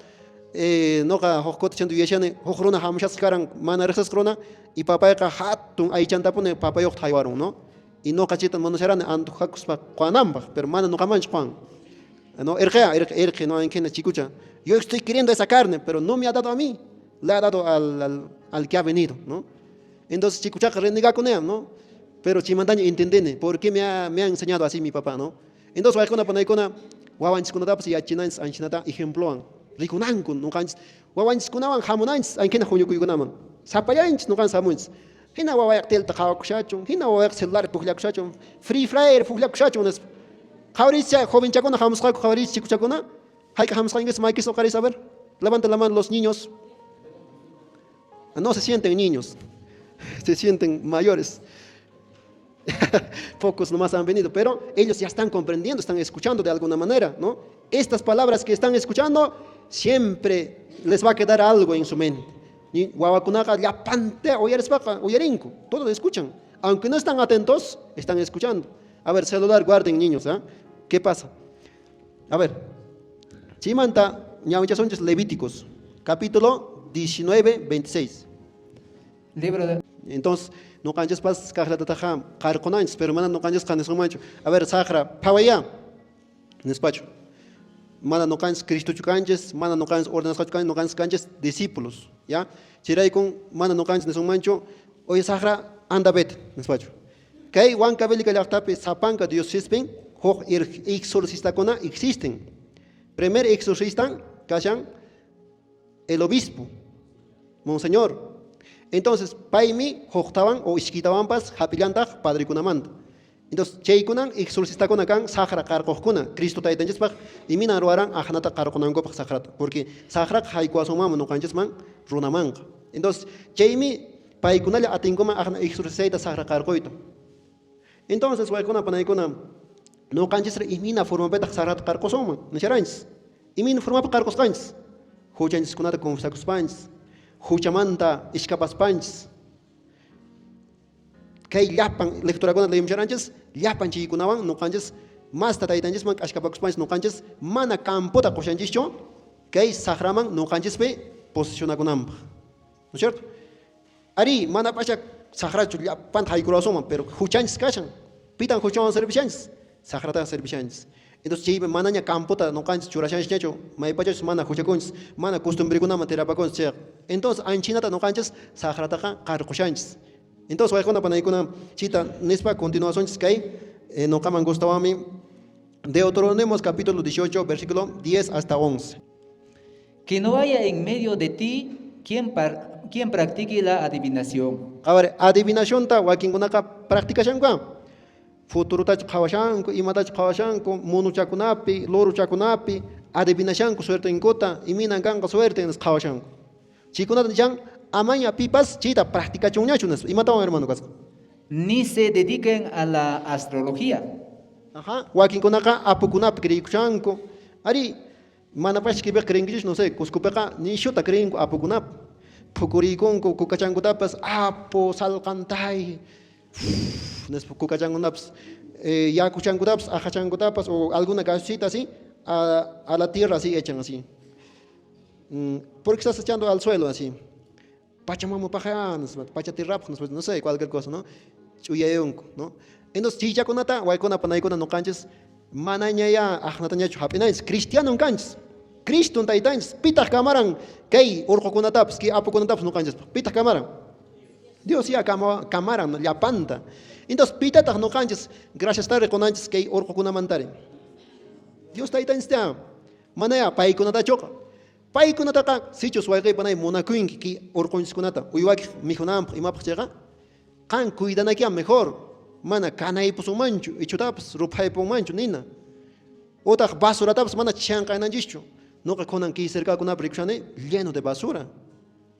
nuqa huk kuti chayta yuyashani, huk runa hamushasqa karan mana riqsisqa runa y papayqa hatun aychantapuni papayuqta haywarun, ¿no? Y nuqa chayta munasharani antojakuspa quwananpaq, pero mana nuqamanchu quwan. No, irqiya, irqi, irqi, no, en chikucha. Yo estoy queriendo esa carne, pero no me ha dado a mí, le ha dado al que ha venido, ¿no? Entonces chikuchaqa renegakuneam, ¿no? Pero chaymantaña entendini, ¿por qué me ha enseñado así mi papá, no? Entonces waykuna panaykuna, wawanchiskunatapas yachinanchis anchinata ejemplowan. Rikunanku nuqanchis, wawanchiskunawan hamunanchis ankina huñukuykunaman. Sapallanchis nuqanchis hamunchis. Hina wawayaq telta qhawakushachun, hina wawayaq celular pukllakushachun, Free Fire pukllakushachun nispa. Qhawariychis jovenchakuna hamusqaku, qhawariychis chikuchakuna. Hayk'a hamusqankichis maykis uqaris, a ver. Levanta la mano los niños. No se sienten niños, se sienten mayores. Pocos nomás han venido, pero ellos ya están comprendiendo, están escuchando de alguna manera, ¿no? Estas palabras que están escuchando siempre les va a quedar algo en su mente. Wawakunaqa llapanta uyarispaqa uyarinku, todos escuchan. Aunque no están atentos, están escuchando. A ver, celular guarden, niños, ¿ah? ¿Qué pasa? A ver, chaymanta Ñawinchasunchis Levíticos, capítulo 19, 26. Libro de Entonces, noqanchispas kaqlatataqa qarqunanchis, pero mana noqanchisqa nisunmanchu. A ver, saqra, phawayá, nispachu. Mana noqanchis Cristochu kanchis, mana noqanchis ordenasqachu kanchis, noqanchis kanchis discípulos, ya? Chayraykun mana noqanchis nisunmanchu, oye saqra, anda vete, nispachu. Kay Huancavelica llaqtapi sapanka diocesispin huk exorcistakuna existen. Primer exorcista kashan el obispo, monseñor. Entonces, paymi huktawan o iskitawanpas hap'illantaq padrekunamanta. Entonces, chaykunan exorcistakuna kan saqra qarquqkuna, Cristo taytanchispaq iminan ruwaran aqnata qarqunankupaq saqrata, porque saqraqa haykuwasunmanmi nuqanchisman runamanqa. Entonces, chaymi paykunalla atinkuman aqna exorcistayta saqra qarquyta. Entonces, waykuna panaykuna, nuqanchisra imina formapitaq saqrata qarqusunman, nisharanchis. Imina formapi qarqusqanchis? Huchanchiskunata confesakuspanchis, huchamanta ishkapaspanchis. Kay llapan lecturakuna leyimusharanchis, llapan chaykunawan nuqanchis masta taytanchisman k'ashkapakuspanchis nuqanchis mana campota qushanchischu kay saqraman nuqanchispi posicionakunanpaq. ¿No es cierto? Ari, mana pacha saqrachu llapanta haykurasunman, pero huchanchis kashan. Pitan huchawan servishanchis? Saqrataqa servishanchis. Entonces chaypi manaña campota nuqanchis churashanchisñachu, maypachachus mana huchakunchis, mana costumbrekunaman tirapakunchis chayqa. Entonces anchinata nuqanchis saqrataqa qarqushanchis. Entonces waykuna panaykuna chita nispa continuasunchis kay nuqaman gustawanmi Deuteronomio capítulo 18 versículo 10 hasta 11. Que no haya en medio de ti quien practique la adivinación. A ver, adivinacionta wakinkunaqa practicashanku. Futurutachu qhawashanku, imatachu qhawashanku, munuchakunapi, loruchakunapi, adivinashanku suertenkuta, iminan kanqa suerte nispa qhawashanku. Chaykunata nishan amaña pipas chayta practicachunñachu nispa. Imatawan hermano kasqa? Ni se dediquen a la astrología. Ajá, wakinkunaqa apukunapi creyikushanku. Ari, manapash kipiqa creenkichis, no sé, Cuscopiqa nishuta creenku apukunapi. Phukurikunku kukachankutapas apu salqantay nispa kukachankutapas, yakuchankutapas, ajachankutapas o alguna gasita así a la tierra así echan así. Porque estás echando al suelo así. Pachamama paja, pacha tierra, no sé, cualquier cosa, ¿no? Chuyayunku, ¿no? Entonces, chichakunata, waykuna panaykuna nuqanchis, manañaya aqnatañachu hap'inanchis, cristiano kanchis. Cristo taytanchis, pitaq kamaran kay urqukunatapas, kay apukunatapas nuqanchispaq, pitaq kamaran? Dios ya kamaran llapanta. Entonces, pitataq nuqanchis, gracias tare qunanchis kay urqukunamantari. Dios taytanchis ta, manaya paykunatachuqa. Paykunataqa sichus wayqiypanay munakunki kay urqunchiskunata, uywakij mikhunanpaq imapaq chayqa, qan cuidanakiya mejor, mana kanaypusunmanchu, ichutapas ruphaypunmanchu nina. Otaq basuratapas mana chanqananchischu. Nuqa kunan kay cercakunapi rikushani lleno de basura.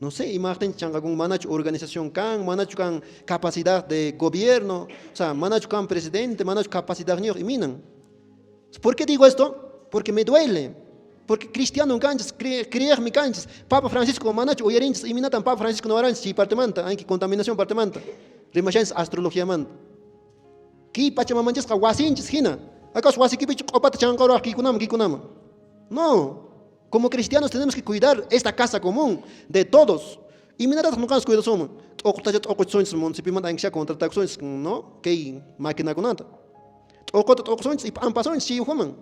No sé, imaqtin chanqakun manachu organización kan, manachu kan capacidad de gobierno, o sea, manachu kan presidente, manachu capacidad niyuq iminan. ¿Por qué digo esto? Porque me duele. Porque cristiano kanchis, creeqmi kanchis. Papa Francisco manachu uyarinchis, iminatan Papa Francisco no aranchis chay partemanta, anki contaminación partemanta. Rimashanchis astrologiamanta. Kay pachamamanchisqa wasinchis hina. ¿Acaso wasikipichu q'upata chanqaruwaq kikunaman, kikunaman? No. Como cristianos tenemos que cuidar esta casa común de todos. Iminatataq nuqanchis cuidasunman. T'uqutacha t'uquchisunchis municipimanta ankisha contratakusunchis, no? Kay maquinakunata. T'uquta t'uqusunchis y p'ampasunchis chay ukhuman.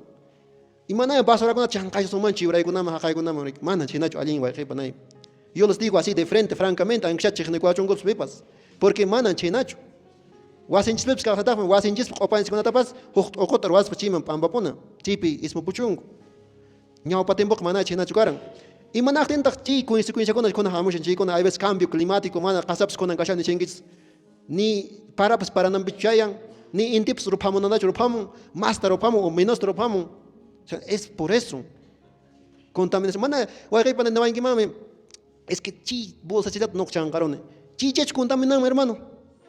Y mana basurakunata chanqaysusunman chiwraykunaman, haqaykunaman. Mana chhaynachu allin wayqiypanay. Yo les digo así de frente, francamente, ankisha chiqnikuwachunkupas pipas. Porque mana chhaynachu. Wasinchispipas kaqtataqmi, wasinchispi q'upanchiskunatapas huk t'uquta ruwaspa chayman p'ampapuna, chaypi ismupuchunku. Ñawpa tiempoqa mana chhaynachu karan. Imanaqtintaq chay consecuenciakuna kunan hamushan, chaykuna hay veces cambio climático, mana qasapas kunan kashan nishankichis. Ni parapas parananpichu chayan, ni intipas ruphamunanachu ruphamun, masta ruphamun o menos ruphamun. O sea, es por eso. Contaminación. Mana wayqiypana niwankimanmi, es que chay bolsachillata nuqa chanqaruni. Chaychachu contaminanman, hermano.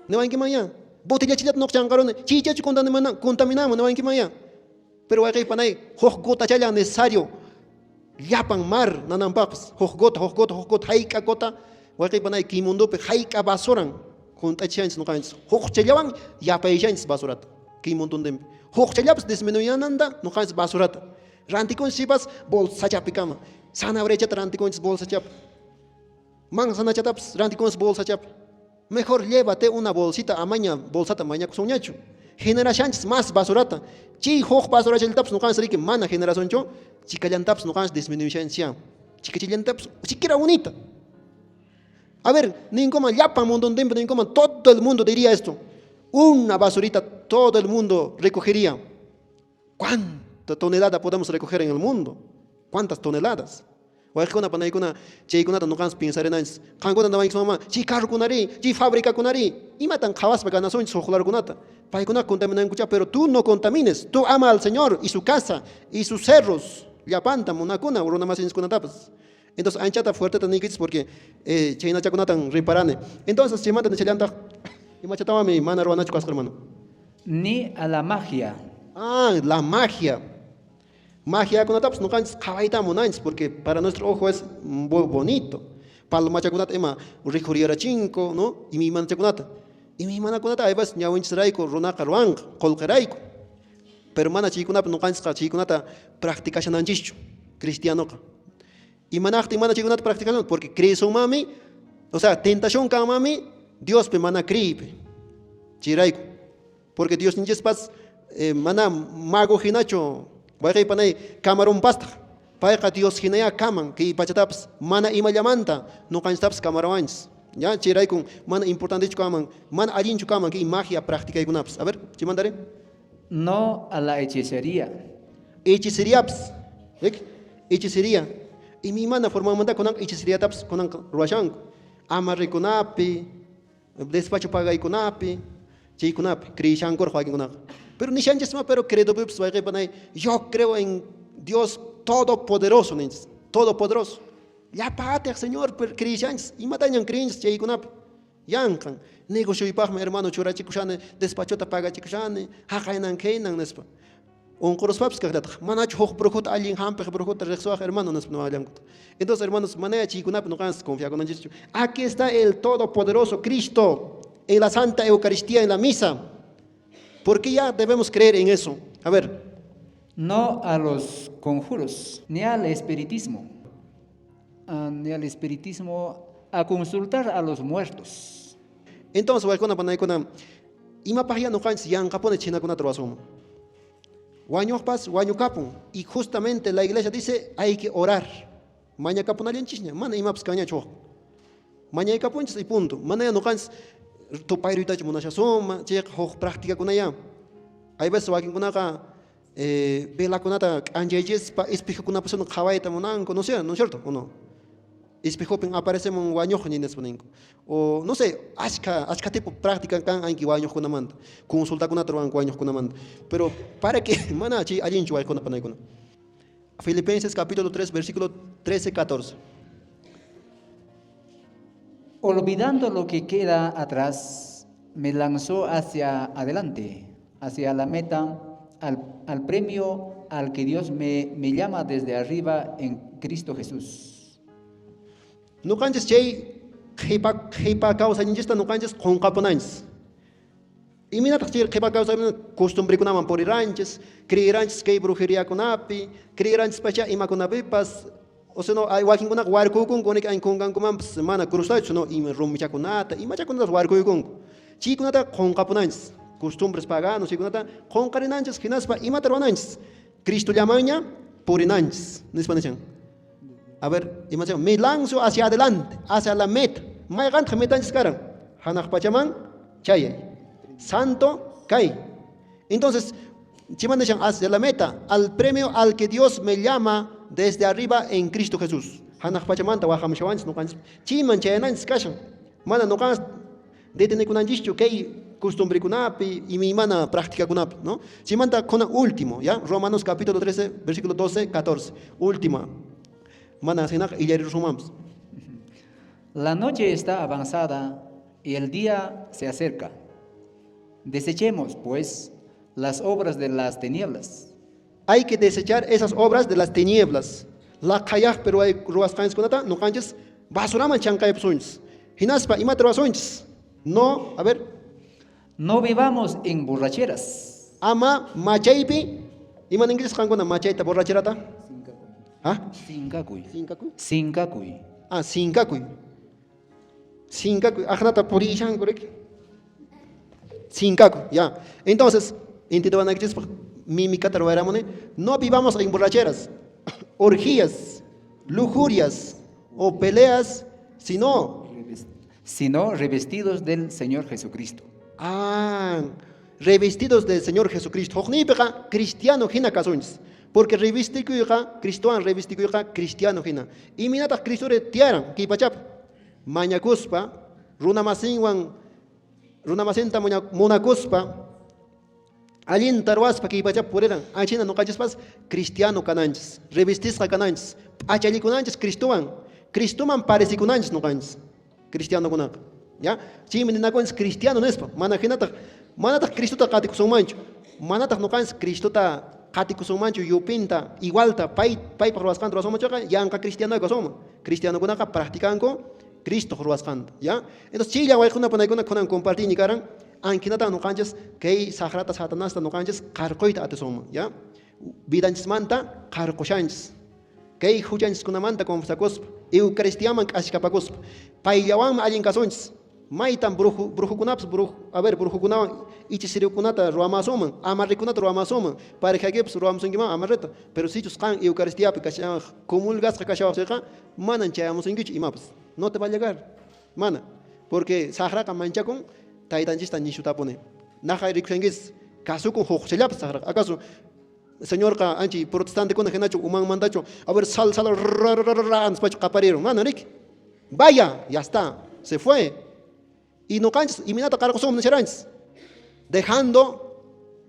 Niwankiman ya. Botellachillata nuqa chanqaruni. Chaychachu contaminanman, niwankiman ya. Pero wayqiypanay, huk gotachalla necesario. Llapan mar nananpaqpas, huk gota, huk gota, huk gota, hayk'a gota, wayqiypanay kay mundopi hayk'a basuran hunt'achishanchis nuqanchis. Hukchallawan yapayashanchis basurata kay mundontinpi. Hukchallapas disminuyananta nuqanchis basurata. Rantikunchis bolsachapikama. Zanahoria rantikunchis bolsachapi. Manzanachatapas rantikunchis bolsachapi. Mejor llévate una bolsita, amaña bolsata mañakusunñachu. Generashanchis más basurata. Chay huk basurachallatapas nuqanchis riki mana generacionchu, chikallantapas nuqanchis disminuyushanchis. Chikachillantapas siquiera unita. A ver, ninkuman llapan mundontinpi ninkuman todo el mundo diría esto. Una basurita todo el mundo recogería. ¿Cuánta tonelada podemos recoger en el mundo? ¿Cuántas toneladas? Wayqikuna panaykuna chaykunata nuqanchis piensarinanchis. Qankuna nawanchis mama, chay carrokunari, chay fabricakunari, imatan qhawaspa ganasunchis huqlarkunata. Paykuna contaminankucha, pero tú no contamines. Tú ama al Señor y su casa y sus cerros. Llapanta munakuna runa masinchiskunatapas. Entonces anchata fuerteta niykichis porque chaynachakunatan riparani. Entonces chaymanta nishallantaq imachatawanmi mana ruwanachu kasqa, hermano. Ni a la magia. Ah, la magia. Magiakunatapas nuqanchis qhawayta munanchis porque para nuestro ojo es bonito. Palomachakunata ima rikhuriyarachinko, ¿no? Imaymanachakunata. Imaymanakunata aypas ñawinchisrayku runaqa ruwanqa, qullqirayku. Pero mana chaykunapi nuqanchisqa chaykunata practicashananchischu, cristianoqa. Imanaqtin mana chaykunata practicashun? Porque creesunmanmi, o sea, tentación kanmanmi Diospi mana creeypi. Chayrayku. Porque Diosninchispas mana mago hinachu, wayqey panay kamaronpastaq. Payqa Dios hinayá kaman kay pachatapas mana imallamanta nuqanchistapas kamarawanchis. Ya chayraykun mana importantechu kaman, mana allinchu kaman kay magia practicaykunapas. A ver, chaymantari. No a la hechicería. Hechiceriapas. Rik? Hechicería. Imaymana formamanta kunan hechiceriatapas kunan ruwashanku. Amarrikunapi, despacho pagaykunapi, chaykunapi creyshankuraq wakinkunaqa. Pero nishanchisma, pero credopipas wayqey panay, yo creo en Dios Todopoderoso ninchis, Todopoderoso. Llapa atiq Señor, pero creyshanchis, imatañan creenchis chaykunapi. Yanqan, negocioypaqmi hermano churachikushani, despachota pagachikushani, haqaynan kaynan nispa. Unquruspapas kaqllataq, manachu huk brujota allin hampiq brujota riqsiwaq hermano nispa niwallankuta. Entonces, hermanos, manaya chaykunapi nuqanchis confiakunanchischu. Aquí está el Todopoderoso Cristo en la Santa Eucaristía, en la misa. ¿Por qué ya debemos creer en eso? A ver. No a los conjuros, ni al espiritismo, ni al espiritismo, a consultar a los muertos. Entonces, waykuna panaykuna, imapaqya nuqanchis yanqapuni chhinakunata ruwasunman. Wañuqpas wañukapun. Y justamente la iglesia dice, hay que orar. Mañakapunallanchisña, mana imapas kanñachu huk. Mañaykapunchis y punto. Mana nuqanchis tupayruytachu munashasunman, chayqa huk practicakunaya. Hay veces wakinkunaqa velakunata k'anchaychispa espejokunapas qhawayta munanku, no sé, ¿no es cierto? ¿O no? Espejopin aparecemun wañuqñi nispa ninku. O no sé, achka tipo práctica kan anki wañuqkunamanta, consultakunata ruwanku wañuqkunamanta. Pero para que mana chay allinchu waykuna panaykuna. Filipenses capítulo 3, versículo 13, 14. Olvidando lo que queda atrás, me lanzó hacia adelante, hacia la meta, al premio al que Dios me llama desde arriba en Cristo Jesús. Nuqanchis chay qhipa kawsayninchista nuqanchis qunqapunanchis. Imaynataq chay qhipa kawsayninchis costumbrekunaman puriranchis, creeranchis kay brujeriakunapi, creeranchis pacha imakunapipas, o sea, no, hay wakinkunaqa warkuykunku nik kunkankumanpas mana cruztachu, no, ima rumichakunata, imachakunatas warkuykunku. Chaykunata qunqapunanchis, costumbres paganos, chaykunata qunqarinanchis, hinaspa imata ruwananchis, Cristo llamanña purinanchis, nispa nishan. A ver, ima me lanzo hacia adelante, hacia la meta. Mayqantaq metanchis karan, hanaq pachaman chayay. Santo kay. Entonces, chaymanta nishan hacia la meta, al premio al que Dios me llama desde arriba en Cristo Jesús. Hanaq pachamanta wajamushawanchis nuqanchis. Chayman chayananchis kashan. Mana nuqanchis detenekunanchischu kay costumbrekunapi imaymana practicakunapi, ¿no? Chaymanta kuna último, ¿ya? Romanos capítulo 13, versículo 12, 14. Última. Mana hinaqa illarirusunmanpas. La noche está avanzada y el día se acerca. Desechemos, pues, las obras de las tinieblas. Hay que desechar esas obras de las tinieblas. Laqhayaq pero hay ruwasqanchiskunata nuqanchis basuraman chanqaypusunchis. Hinaspa imata ruwasunchis? No, a ver. No vivamos en borracheras. Ama machaypi, ima ninkichis qankuna machayta borracherata? Ha? Sinkakuy. Sinkakuy? Sinkakuy. Ah, sinkakuy. Sinkakuy. Aqnata purishanku riki. Sinkakuy, ya. Entonces, entiendewanaykichispaq mimikata ruwaramuni, no vivamos en borracheras, orgías, lujurias o peleas, sino Sino revestidos del Señor Jesucristo. Ah, revestidos del Señor Jesucristo. Hukniypiqa cristiano hina kasunchis. Porque revestikuyqa, Cristowan revestikuyqa cristiano hina. Imaynataq Cristore tiyaran kay pachapi? Mañakuspa, runamasinwan, runamasinta munakuspa, allinta ruwaspa kay pachapi puriran. Achina ñuqanchispas cristiano kananchis, revestisqa kananchis, p'achallikunanchis Cristowan, Cristoman parecikunanchis ñuqanchis, cristianokunaqa. Ya? Chaymi ninakunchis cristiano nispa, mana hinataq, manataq Cristota qatikusunmanchu, manataq ñuqanchis Cristota qatikusunmanchu yupinta, igualta, pay, paypaq ruwasqanta ruwasunmanchuqa, yanqa cristiano kasunman. Cristianokunaqa practicanku Cristo ruwasqanta, ya? Entonces chaylla wayquna panaykuna kunan compartini karan, ankinata ñuqanchis kay saqrata Satanasta ñuqanchis qarquyta atisunman, ya? Vidanchismanta qarqushanchis. Kay huchanchiskunamanta confesakuspa, Eucaristiaman k'ashkapakuspa, payllawanmi allin kasunchis. Maytan brujo, brujokunapas, brujo, a ver, brujokunawan ichisirukunata ruwamasunman, amarrikunata ruwamasunman, parejaykipas ruwamusunkiman amarreta, pero sichus qan Eucaristiapi kashawaq, comulgasqa kashawaq chayqa, manan chayamusunkichu imapas. No te va a llegar. Mana. Porque saqraqa manchakun taytanchista nishutapuni. Naqa rikushankichis, kasukun huqchallapas saqraqa. Acaso Señorqa anchi protestantekuna hinachu umanmantachu, a ver, sal, sal, ra, ra, ra, ra, nispachu qaparirun. Mana, riki. Vaya, ya está, se fue. Y ñuqanchis imaynata qarqusunman nisharanchis? Dejando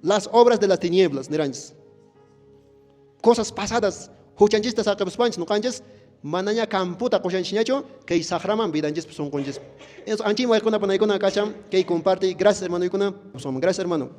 las obras de las tinieblas, niranchis. Cosas pasadas, huchanchista saqipuspanchis ñuqanchis manaña camputa qushanchikñachu kay saqraman vidanchispi sunqunchispi. Entonces, anchim wayquna panaykuna kashan kay compartí. Gracias, hermanoykuna. Gracias, hermano.